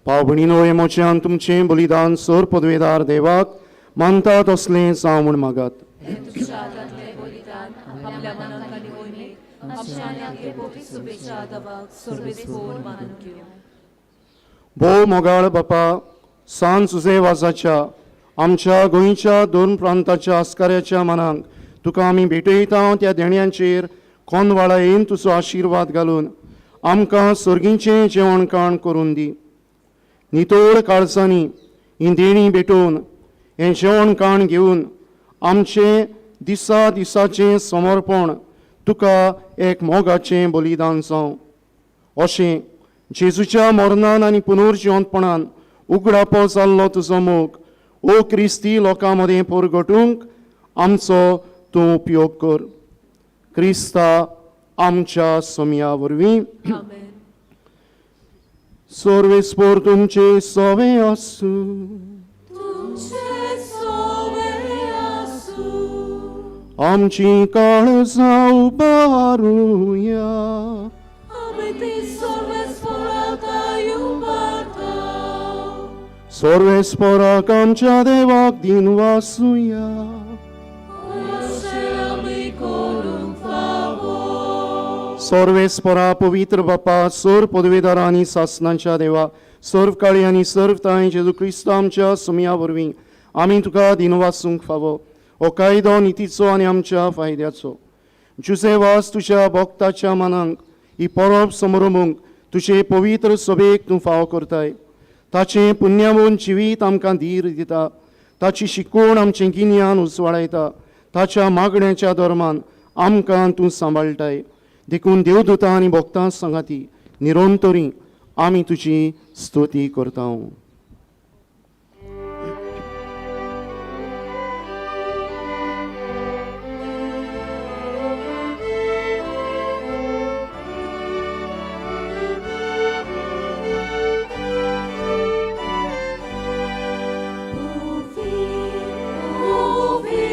भाव भयणीनो, हें म्हजें आनी तुमचें बलिदान सर पदवेदार देवाक मानता तसलें जावं म्हूण मागात. भोव मोगाळ बापा, सान सुजे वाजाच्या आमच्या गोंयच्या दोन प्रांताच्या आस्काऱ्याच्या मनांक तुका आमी भेटयता त्या देण्यांचेर कोनवाळायेन तुजो आशिर्वाद घालून आमकां सर्गीचें जेवण खाण करून दी. नितळ काळजांनी ही देणी भेटोवन हें जेवण खाण घेवन आमचें दिसा दिसाचें समर्पण तुका एक मोगाचें बलिदान जावं. अशें जेजूच्या मरणान आनी पुनर्जिवंतपणान उगडापो जाल्लो तुजो मोग ओ क्रिस्ती लोकां मदें परगटूंक आमचो तूं उपयोग कर. क्रिस्ता आमच्या सोमया वरवीं. सर्वेस्पोर तुमचे सोवे आसूं. आमची काळजां उबारुया. सर्वेस्पोराक आमच्या देवाक दिनवासुया. सर्वेस्परा पवित्र बापा, सर्व पदवेदार आनी सासनांच्या देवा, सर्व काळी आनी सर्व तांय जेजू क्रिस्त आमच्या सुमया वरवीं आमी तुका दिनवासूंक फावो. हो कायदो नितीचो आनी आमच्या फायद्याचो. जुजे वास तुज्या भक्ताच्या मनांक ही परब समरंभूंक तुजे पवित्र सभेक तूं फावो करताय. ताचें पुण्यावून जिवीत आमकां धीर दिता, ताची शिकवण आमचें गिन्यान उजवाडायता, ताच्या मागण्याच्या धर्मान आमकां तूं सांबाळटाय. देखून देवदूतां आनी भक्तां सांगाती निरंतरी आमी तुजी स्तुती करता. Uvi,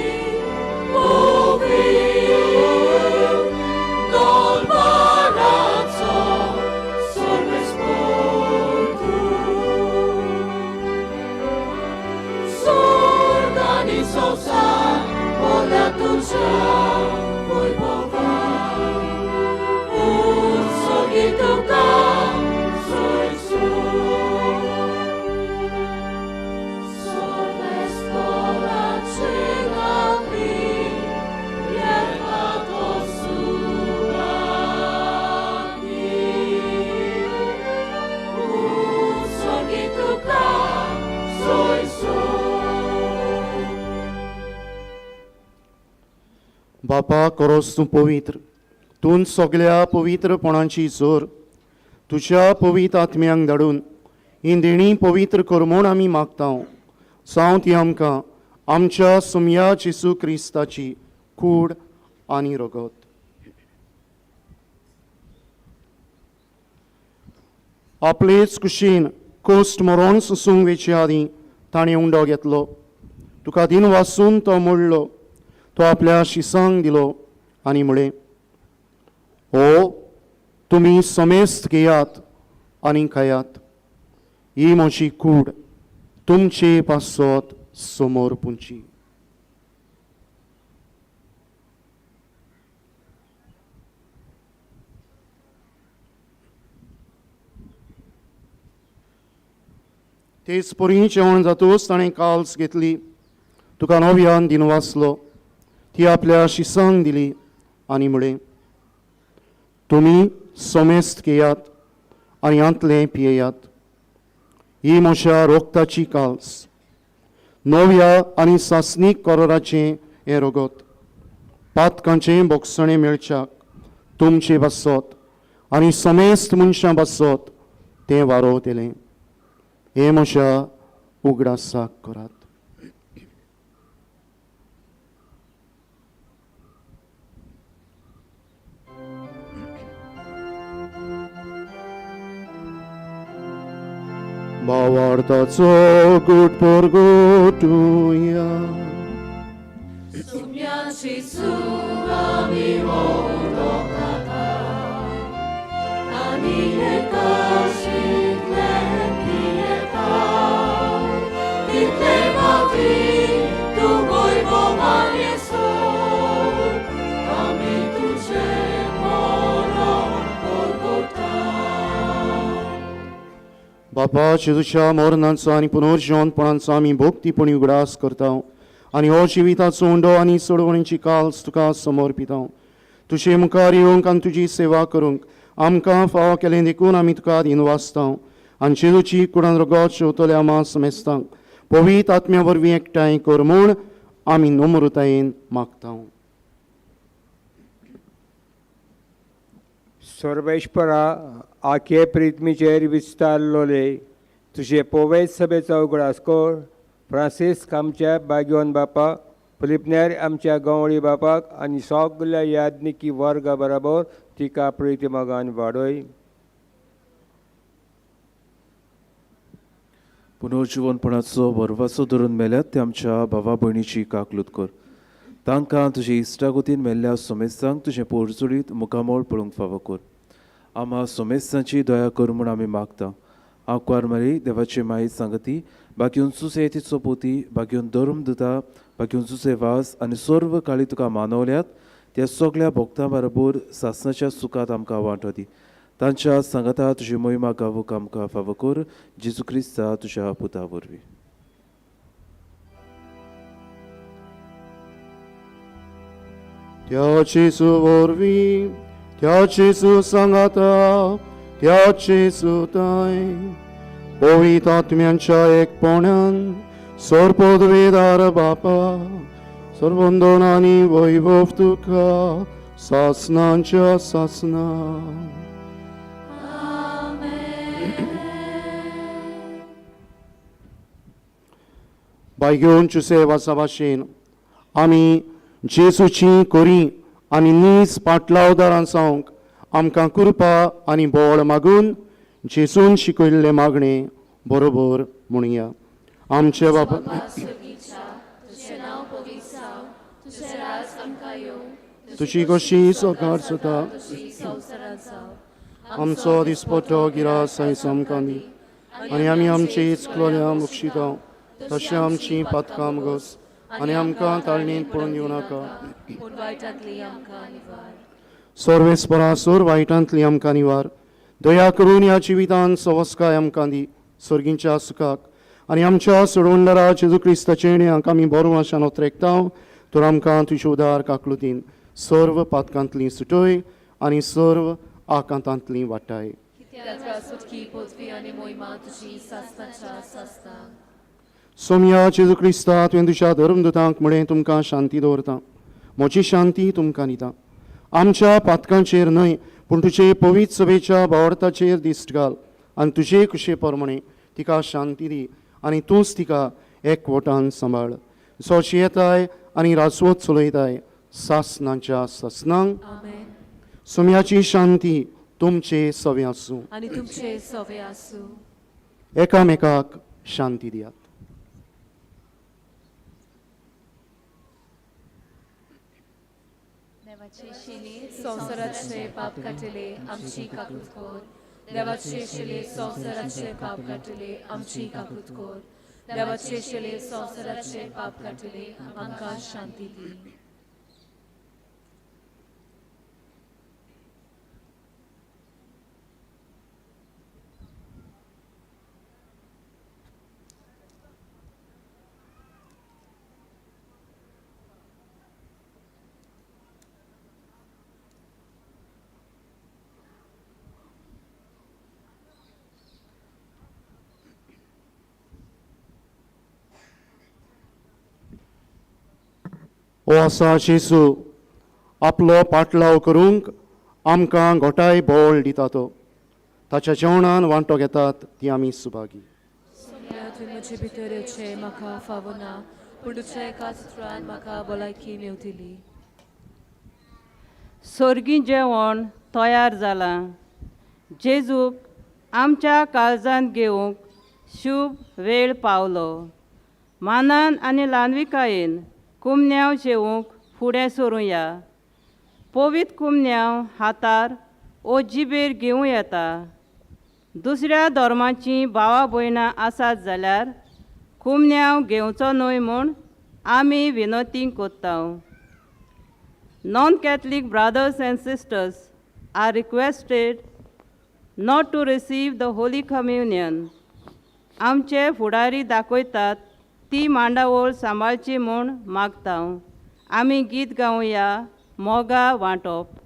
बापा खरोच तूं पवित्र, तूं सगळ्या पवित्रपणाची जोर तुज्या पवित्र आत्म्यांक धाडून ही देणी पवित्र कर म्हूण आमी मागता. जावं ती आमकां आमच्या सुमया जेजू क्रिस्ताची कूड आनी रगत. आपलेच कुशीन कोस्ट मरोण सोसूंक वेचे आदीं ताणें उंडो घेतलो, तुका दिन वासून तो मोडलो, तो आपल्या शिसांक दिलो आनी म्हळें, हो तुमी समेस्त घेयात आनी खायात, ही म्हजी कूड तुमचे पासत समोर पुंची. तेच परी जेवण जातूच ताणें काल्स घेतली, तुका नव्यान दिन वाचलो, ती आपल्या शिसांक दिली आनी म्हळें, तुमी समेस्त घेयात आनी हांतलें पियेयात, ही म्हज्या रोगताची काल्स, नव्या आनी सासणीक करोराचें हें रगत, पातकांचें बोगसणें मेळच्याक तुमचे पासत आनी समेस्त मनशां पासत तें वारोवतलें. हें म्हज्या उगडासाक करात. भावार्थाचो गूट परगटुया. बापा जेजूच्या मरणाचो आनी पुनर्जिवनपणाचो आमी भक्तीपणी उगडास करता आनी हो जिविताचो उंडो आनी सोडवणीची काल्स तुका समर्पिता. तुजे मुखार येवंक आनी तुजी सेवा करूंक आमकां फावो केलें देखून आमी तुका दिनवासता आनी जेजूची कुडान रगत शेवतल्या आमा समेस्तांक पवित्र आत्म्या वरवीं एकठांय कर म्हूण आमी नम्रतायेन मागता. सर्वेश्वरा आखे प्रिथमीचेर विस्तारलोले तुजे पोवेत सभेचो उगडास कर. फ्रांसिस्क आमच्या बागयोन बापा, फिलिपनेर आमच्या गंवळी बापाक आनी सगल्या याज्ञिकी वर्गा बराबर तिका प्रिती मोगान वाडय. पुनर्जिवनपणाचो भरवासो धरून मेल्यात ते आमच्या भावा भयणीची काकलूत कर. तांकां तुजे इश्टागतीन मेल्ल्या सोमेस्तांक तुजें पोरचुडीत मुखामळ पळोवंक फावो कर. आमा सोमेस्तांची दया कर म्हूण आमी मागता. आंकवार मारी देवाची माई सांगती, बाकी सुसे तिचो पोती, बाकी धर्म दिता, बाकी सुसे वास आनी सर्व काळी तुका मानवल्यात त्या सगळ्या भक्तां बरोबर सासणाच्या सुखात आमकां वांटो दी. तांच्या सांगाता तुजी मोहिमा गावूंक आमकां फावो कर. जेजू क्रिस्ता तुज्या पुता वरवीं. त्या जेजू वरवीं, त्या जेजू सांगाता, त्या जेजू ताय पवित्र आत्म्यांच्या एकपणान सर्वपदवेदार बापा, सर्वंदन आनी वैभव तुका सासनांच्या सासना. बायगेवन चुसे वासा भाशेन आमी जेजूची कोरी आनी नीज पाटलावदारां जावंक आमकां कृपा आनी बळ मागून जेजून शिकयल्लें मागणें बरोबर म्हणया. आमचे बापा, तुजी कशी सकार सुता आमचो दिसपट्टो गिरास आयज आमकां दी आनी आमी आमची इचलोल्या मुक्षिता तशें आमची पातकां मुगस आनी आमकां ताळणींत पडून दिवं नाका, सर्वेस्परा सोर वायटांतली आमकां निवार. दया करून ह्या जिवितान सवस्काय आमकां दी सर्गींच्या सुखाक आनी आमच्या सोडवणदारा जेजू क्रिस्ताचे हांकां आमी बरो आशान ओत्रेकता तर आमकां तुजे उदार काकलुतीन सर्व पातकांतली सुटय आनी सर्व आकांतांतली वाटाय. सोमया जेजू क्रिस्ता, तुवें तुज्या धर्मदूतांक म्हळें तुमकां शांती दवरता, म्हजी शांती तुमकां दिता. आमच्या पातकांचेर न्हय पूण तुजे पवित्र सभेच्या भावार्थाचेर दिश्ट घाल आनी तुजे कुशे प्रमाणे तिका शांती दी आनी तूंच तिका एकवटान सांबाळ. जो जियेताय आनी राजवत चलयताय सासनाच्या सासनांक. सोम्याची शांती तुमचे सवे आसूं आनी तुमचे सवे आसूं. एकामेकाक शांती दियात. संवसाराचे पाप काडटले आमची काकूत कर. देवाचे शिले संवसाराचे पाप काडटले आमची काकूत कर. देवाचे शिले संवसाराचे पाप काडटले आमकां शांती दी. ओ आसा जेजू आपलो पाटलाव करूंक आमकां घोटाय बोळ दिता तो ताच्या जेवणान वांटो घेतात ती आमी सुभागी. तुवें म्हजे भितर येवचें म्हाका फावना पूण तुज्या एकाच उतरान म्हाका भलायकी मेवतली. सोर्गी जेवण तयार जालां. जेजूक आमच्या काळजांत घेवंक शुभ वेळ पावलो. मानान आनी ल्हानविकायेन कुमन्यांव जेवंक फुडें सरुया. पवित्र कुमन्यांव हातार ओ जिबेर घेवं येता. दुसऱ्या धर्माचीं भावा भयणां आसात जाल्यार कुमन्यांव घेवचो न्हय म्हूण आमी विनोती कोत्ता. Non Catholic brothers and sisters are requested not to receive the holy communion. आमचे फुडारी दाखयतात ती मांडावळ सांबाळची म्हूण मागता. आमी गीत गावया मोगा वांटप.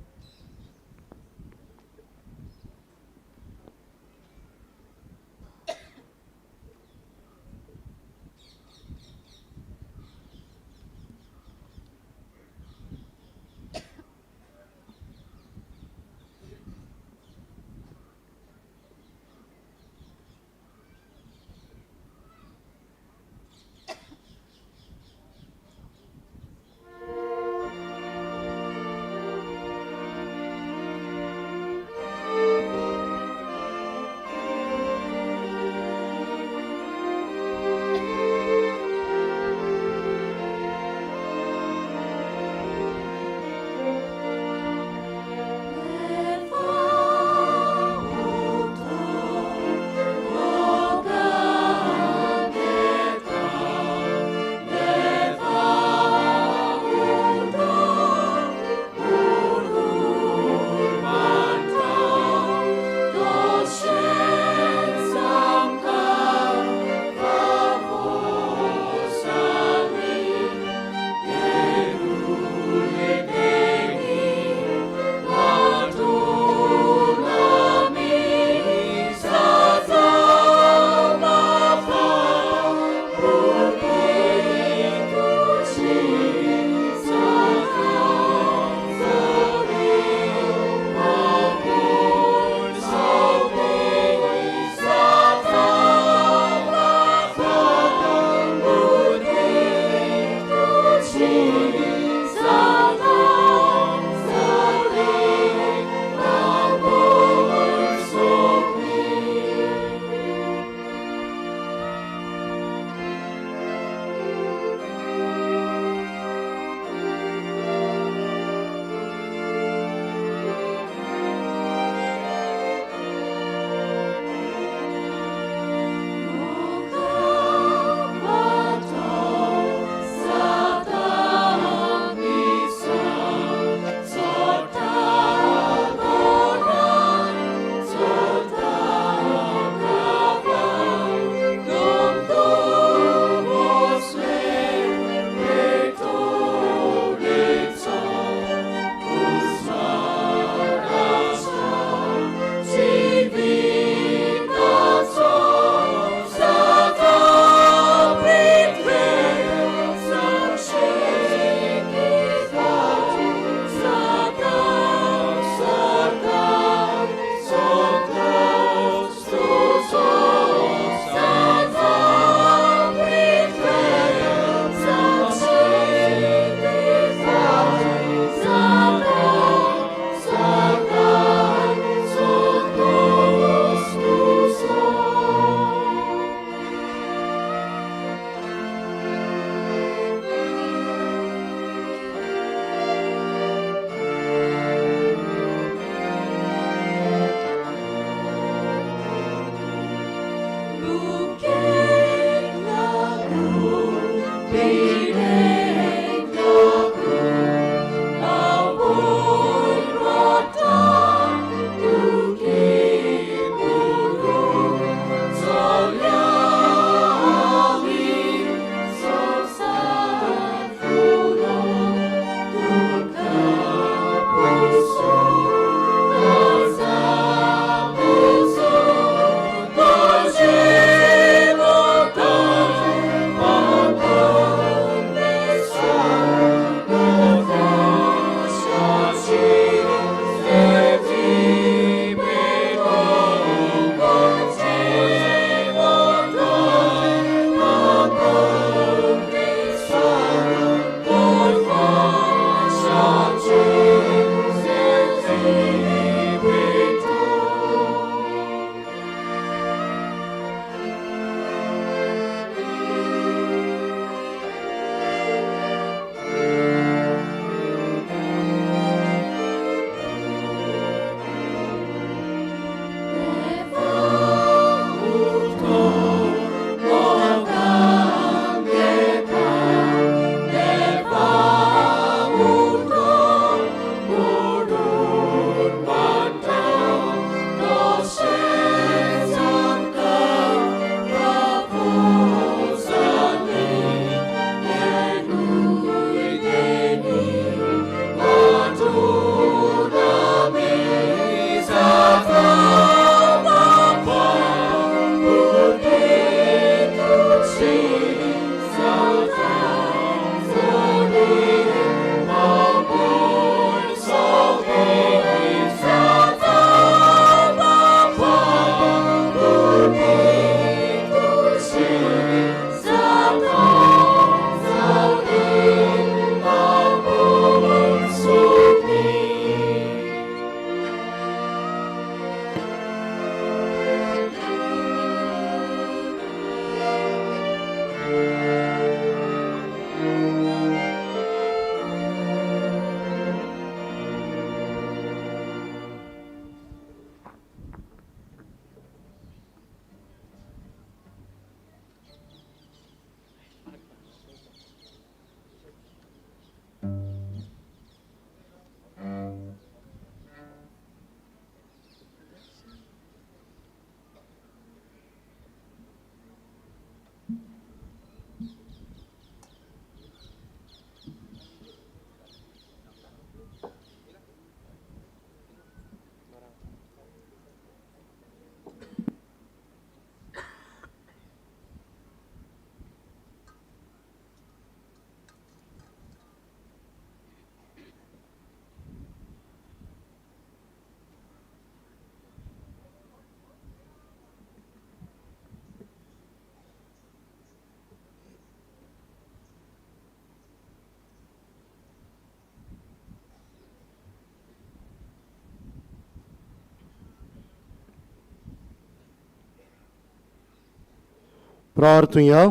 प्रार्थुया.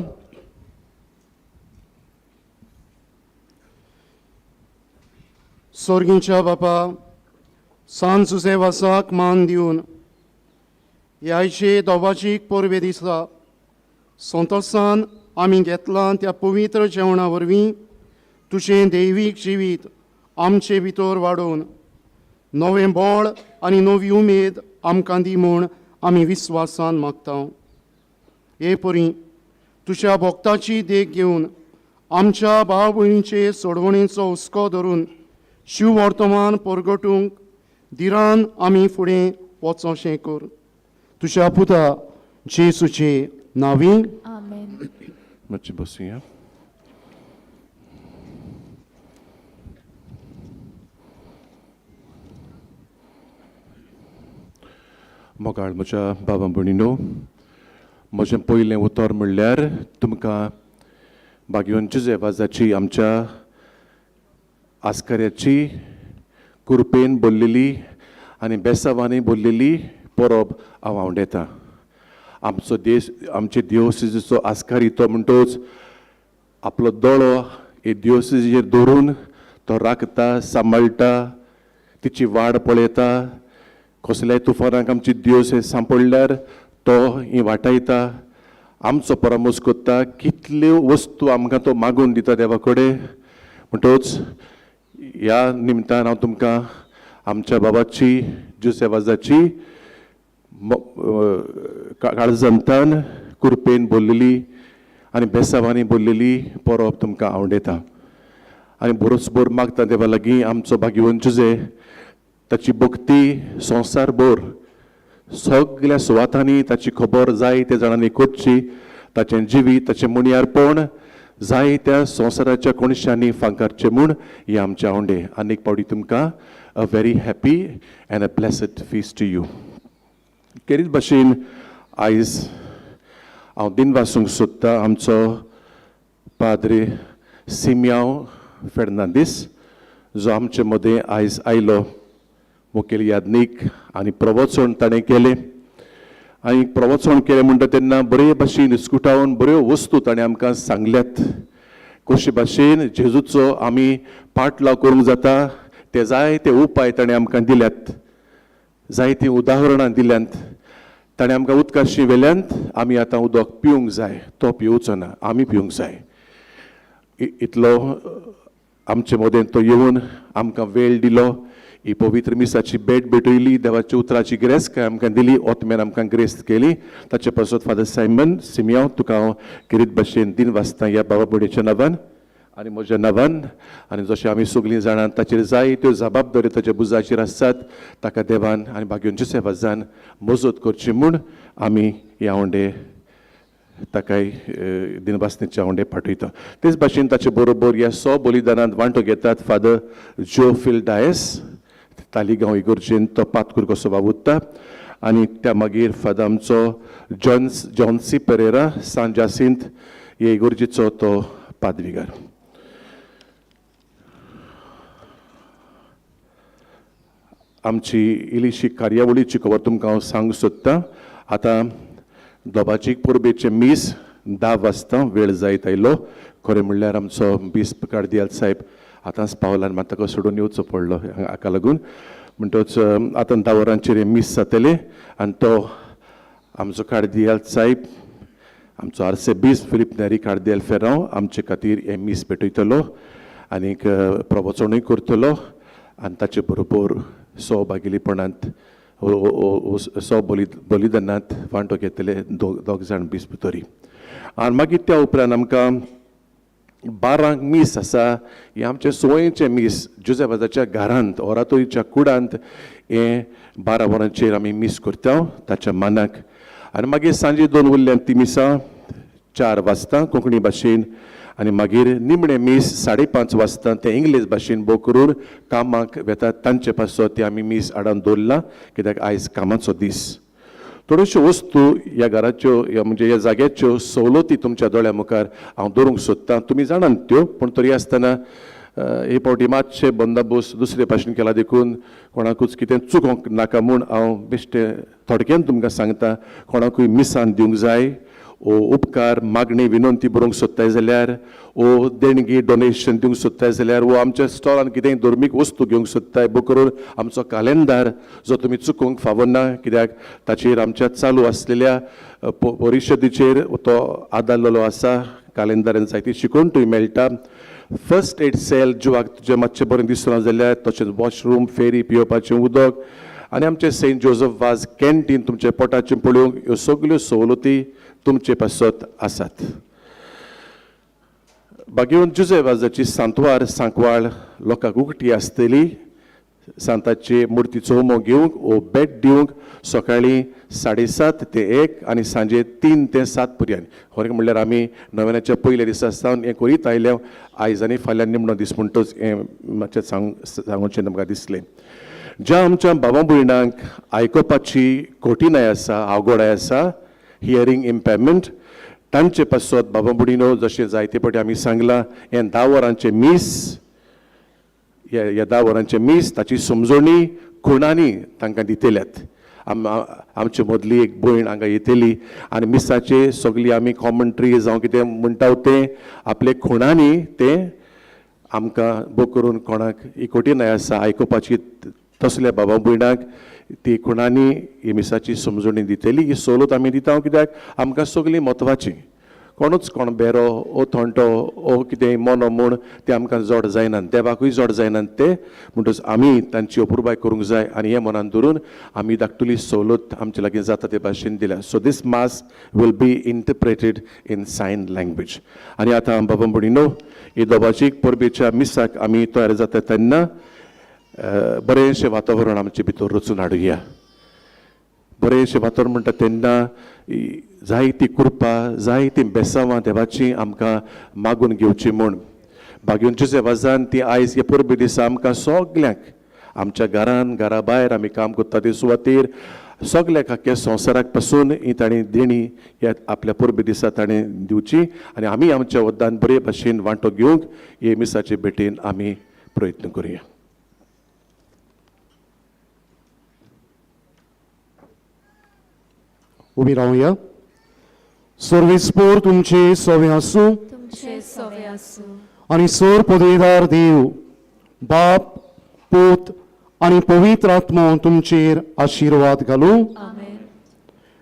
सोर्गींच्या बापा, सान जुजे वासाक मान दिवन ह्याचे दोबाचीक परबे दिसा संतोसान आमी घेतलां त्या पवित्र जेवणा वरवीं तुजें दैवीक जिवीत आमचे भितर वाडोवन नवें बळ आनी नवी उमेद आमकां दी म्हूण आमी विस्वासान मागता. हे परी तुज्या भक्ताची देख घेवन आमच्या भाव भयणीचे सोडवणेचो हुस्को धरून शिव वर्तमान परगटूंक धिरान आमी फुडें वचोशें कर. तुज्या पुता जेसूचे नांवी आमेन. मातशें बसुया. मोगाळ म्हज्या बाबा भयणीनो, म्हजें पयलें उतर म्हणल्यार तुमकां बागयोन जुजे वाजाची आमच्या आस्कऱ्याची कुरपेन बोल्लेली आनी बेसावांनी बोल्लेली परब हांव आवडेता. आमचो देश, आमचे देवसिचो आस्कारी तो म्हणटोच आपलो दोळो हे देवसिचेर दवरून तो राखता, सांबाळटा, तिची वाड पळयता. कसल्याय तुफानाक आमची देवस सांपडल्यार तो ही वाटायता, आमचो परामर्श करता. कितल्यो वस्तू आमकां तो मागून दिता देवा कडेन. म्हणटोच ह्या निमतान हांव तुमकां आमच्या बाबाची जुसे वाजाची काळजंतान कुरपेन बोल्लेली आनी बेसावांनी बोल्लेली परब तुमकां आवडटा. आनी बरोच बोर मागता देवा लागीं आमचो भाग्यवंत जुजे ताची भक्ती संवसार भर सगल्या सुवातांनी ताची खबर जाय त्या जाणांनी करची. ताचें जिवीत, ताचें मुणयारपण जाय त्या संवसाराच्या कोणशांनी फांकारचें म्हूण हें आमचें आवंडे. आनी एक पावटी तुमकां a very happy and a blessed feast to you. केरीत भाशेन आयज हांव दिनवासूंक सोदतां आमचो पाद्रे सिमयांव फेर्नांदीस जो आमचे मदें आयज आयलो. मुखेल याज्ञीक आनी प्रवचन ताणें केलें. आनी प्रवचन केलें म्हणटा तेन्ना बरे भाशेन इस्कुटावन बऱ्यो वस्तू ताणें आमकां सांगल्यात. कशे भाशेन जेजूचो आमी पाटलाव करूंक जाता ते जायते उपाय ताणें आमकां दिल्यात, जायतीं उदाहरणां दिल्यांत. ताणें आमकां उदकाशी वेल्यांत आमी आतां उदक पिवंक जाय, तो पिवचो ना, आमी पिवंक जाय. इतलो आमचे मदें तो येवन आमकां वेळ दिलो, ही पवित्र मिसाची भेट भेटयली, देवाच्या उतराची ग्रेस काय आमकां दिली, ओतमेन आमकां ग्रेस केली. ताचे पासत फादर सायमन सिमियांव तुका हांव किरीत भाशेन दिन वाचता ह्या बाबा बोडयेच्या नांवान आनी म्हज्या नांवान. आनी जशें आमी सगळीं जाणां ताचेर जाय त्यो जबाबदारी ताच्या बुजाचेर आसात, ताका देवान आनी भाग्योंच्या सेवाजान मजत करची म्हूण आमी ह्या आवंडे ताकाय दिनवासनेचे आवंडे पाठयता. तेच भाशेन ताचे बरोबर ह्या सो बलिदानांत वांटो घेतात फादर जोफिल डायस, तालिगांव इगर्जेन तो पातकूर कसो वावुरता. आनी त्या मागीर फादर आमचो जॉन्सी पेरेरा सान जासींत हे इगर्जेचो तो पादविगार. आमची इल्लीशी कार्यावळीची खबर तुमकां हांव सांगूंक सोदतां. आतां दोबाची परबेचें मीस 10 वाजता वेळ जायत आयलो. खरें म्हणल्यार आमचो बिस्प कार्दियाल साहेब आतांच पावला आनी म्हाका ताका सोडून येवचो पडलो हाका लागून. म्हणटच आतां 10 वरांचेर हें मीस जातलें आनी तो आमचो कार्दियाल साहेब आमचो आर्सेबीस्प फिलीप नेरी कार्दियाल फेरांव आमचे खातीर हें मीस भेटयतलो आनीक प्रवचनूय करतलो आनी ताचे बरोबर सो बागेलीपणांत सो बलिदानांत वांटो घेतले दोग जाण बिस्प तरी. आनी मागीर त्या उपरांत आमकां 12 मीस आसा. हें आमचें संवयेचें मीस जुजेबाजाच्या घरांत ओरातोरीच्या कुडांत हें 12 वरांचेर आमी मीस करता ताच्या मानाक. आनी मागीर सांजे 2 उरल्यान ती मिसां 4 वाजता कोंकणी भाशेन आनी मागीर निमणें मीस 5:30 वाजता तें इंग्लीश भाशेन बो करून कामाक वेतात तांचे पासत तें आमी मीस आडावन दवरलां कित्याक आयज कामाचो दीस. थोड्योश्यो वस्तू ह्या घराच्यो ह्या म्हणजे ह्या जाग्याच्यो सवलती तुमच्या दोळ्या मुखार हांव दवरूंक सोदतां. तुमी जाणात त्यो, पूण तरी आसतना हे फावटी मातशें बंदोबस्त दुसरे भाशेन केला देखून कोणाकूच कितें चुकोंक नाका म्हूण हांव बेश्टें थोडक्यान तुमकां सांगता. कोणाकूय मिसान दिवंक जाय ओ उपकार मागणी विनंती बरोवंक सोदताय जाल्यार ओ देणगी डोनेशन दिवंक सोदताय जाल्यार वो आमच्या स्टॉलान कितेंय धर्मीक वस्तू घेवंक सोदताय बुक करून आमचो कालेंदार जो तुमी चुकोवंक फावना कित्याक ताचेर आमच्या चालू आसलेल्या परिशदेचेर तो आदारलेलो आसा. कालेंदारान जायती शिकवण मेळटा. फर्स्ट एड सेल जिवाक तुजें मातशें बरें दिसना जाल्यार, तशेंच वॉशरूम, फेरी, पिवपाचें उदक आनी आमचें सेंट जोजफ वाज कॅन्टीन तुमच्या पोटाचें पळोवंक ह्यो सगल्यो सवलती तुमचे पासत आसात. बागेवन जुझे वाजाची सांतवार सांकवाळ लोकांक उकटी आसतली. सांताचे मुर्तीचो होमो घेवंक वो भेट दिवंक सकाळीं 7:30 ते 1 आनी सांजे 3 ते 7 पर्यंत. खरें म्हणल्यार आमी नव्याच्या पयल्या दिसा सावन हें करीत आयल्या. आयज आनी फाल्यां निमणो दीस म्हणटच हें मातशें सांगचें आमकां दिसलें. ज्या आमच्या बाबा भयणांक आयकुपाची कठीणाय आसा, आवगडाय आसा, हियरींग इम्पेरमेंट, तांचे पासत बाबा भयणीनो जशें जायते फावटी आमी सांगलां, हें 10 वरांचें मीस, ह्या 10 वरांचें मीस ताची समजणी खुणांनी तांकां दितल्यात. आमचे मदली एक भयण हांगा येतली आनी मिसाचे सगळी आमी कॉमेंट्री जावं कितें म्हणटा तें आपले खुणांनी तें आमकां बो करून कोणाक ही कठीणाय आसा आयकुपाची तसल्या बाबा भयणांक ती खुणांनी ही मिसाची समजणी दितली. ही सवलत आमी दिता कित्याक आमकां सगळीं म्हत्वाची. कोणूच कोण बेरो ओ थोंटो ओ कितें मोनो म्हूण तें आमकां जोड जायना, देवाकूय जोड जायना ते, म्हणटच आमी तांची अपुरबाय करूंक जाय आनी हें मनान धरून आमी धाकटुली सवलत आमचे लागीं जाता ते भाशेन दिल्या. So this mass will be interpreted in sign language. आनी आतां बाबा भयणीनो ही दोबाजीक परबेच्या मिसाक आमी तयार जाता तेन्ना बरेंशें वातावरण आमचे भितर रचून हाडुया. बरेंशें वातावरण म्हणटा तेन्ना जायती कृपा, जायतीं बेसांवां देवाची आमकां मागून घेवची म्हूण बागेवचे वाजान ती आयज हे परबे दिसा आमकां सगल्यांक आमच्या घरान घरा भायर आमी काम करता ते सुवातेर सगल्याक आख्ख्या संवसाराक पासून ही ताणें देणी ह्या आपल्या परबे दिसा ताणें दिवची आनी आमी आमच्या वद्दान बरे भाशेन वांटो घेवंक हे मिसाचे भेटेन आमी प्रयत्न करुया. उबी रावया. सर्वेस्पोर तुमचे सवे आसूं, तुमचे सवे आसूं. आनी सर पदवेदार देव बाप पूत आनी पवित्र आत्मो तुमचेर आशिर्वाद घालूं. आमेन.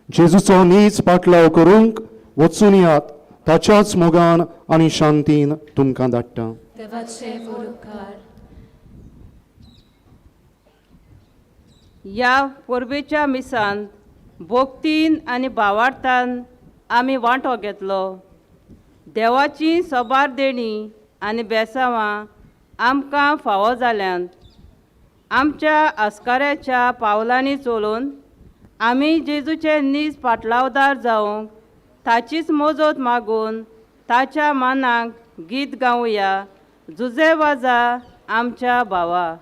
जेजूचो नीज पाटलाव करूंक वचून यात ताच्याच मोगान आनी शांतीन तुमकां धाडटा. देवाचे व्हड उपकार. ह्या परबेच्या मिसान भक्तीन आनी भावार्थान आमी वांटो घेतलो. देवाची सोबार देणी आनी बेसांवां आमकां फावो जाल्यांत. आमच्या आस्काऱ्याच्या पावलांनी चलून आमी जेजूचे नीज पाटलावदार जावंक ताचीच मजत मागून ताच्या मानाक गीत गावया. जुजे वाजा आमच्या भावा.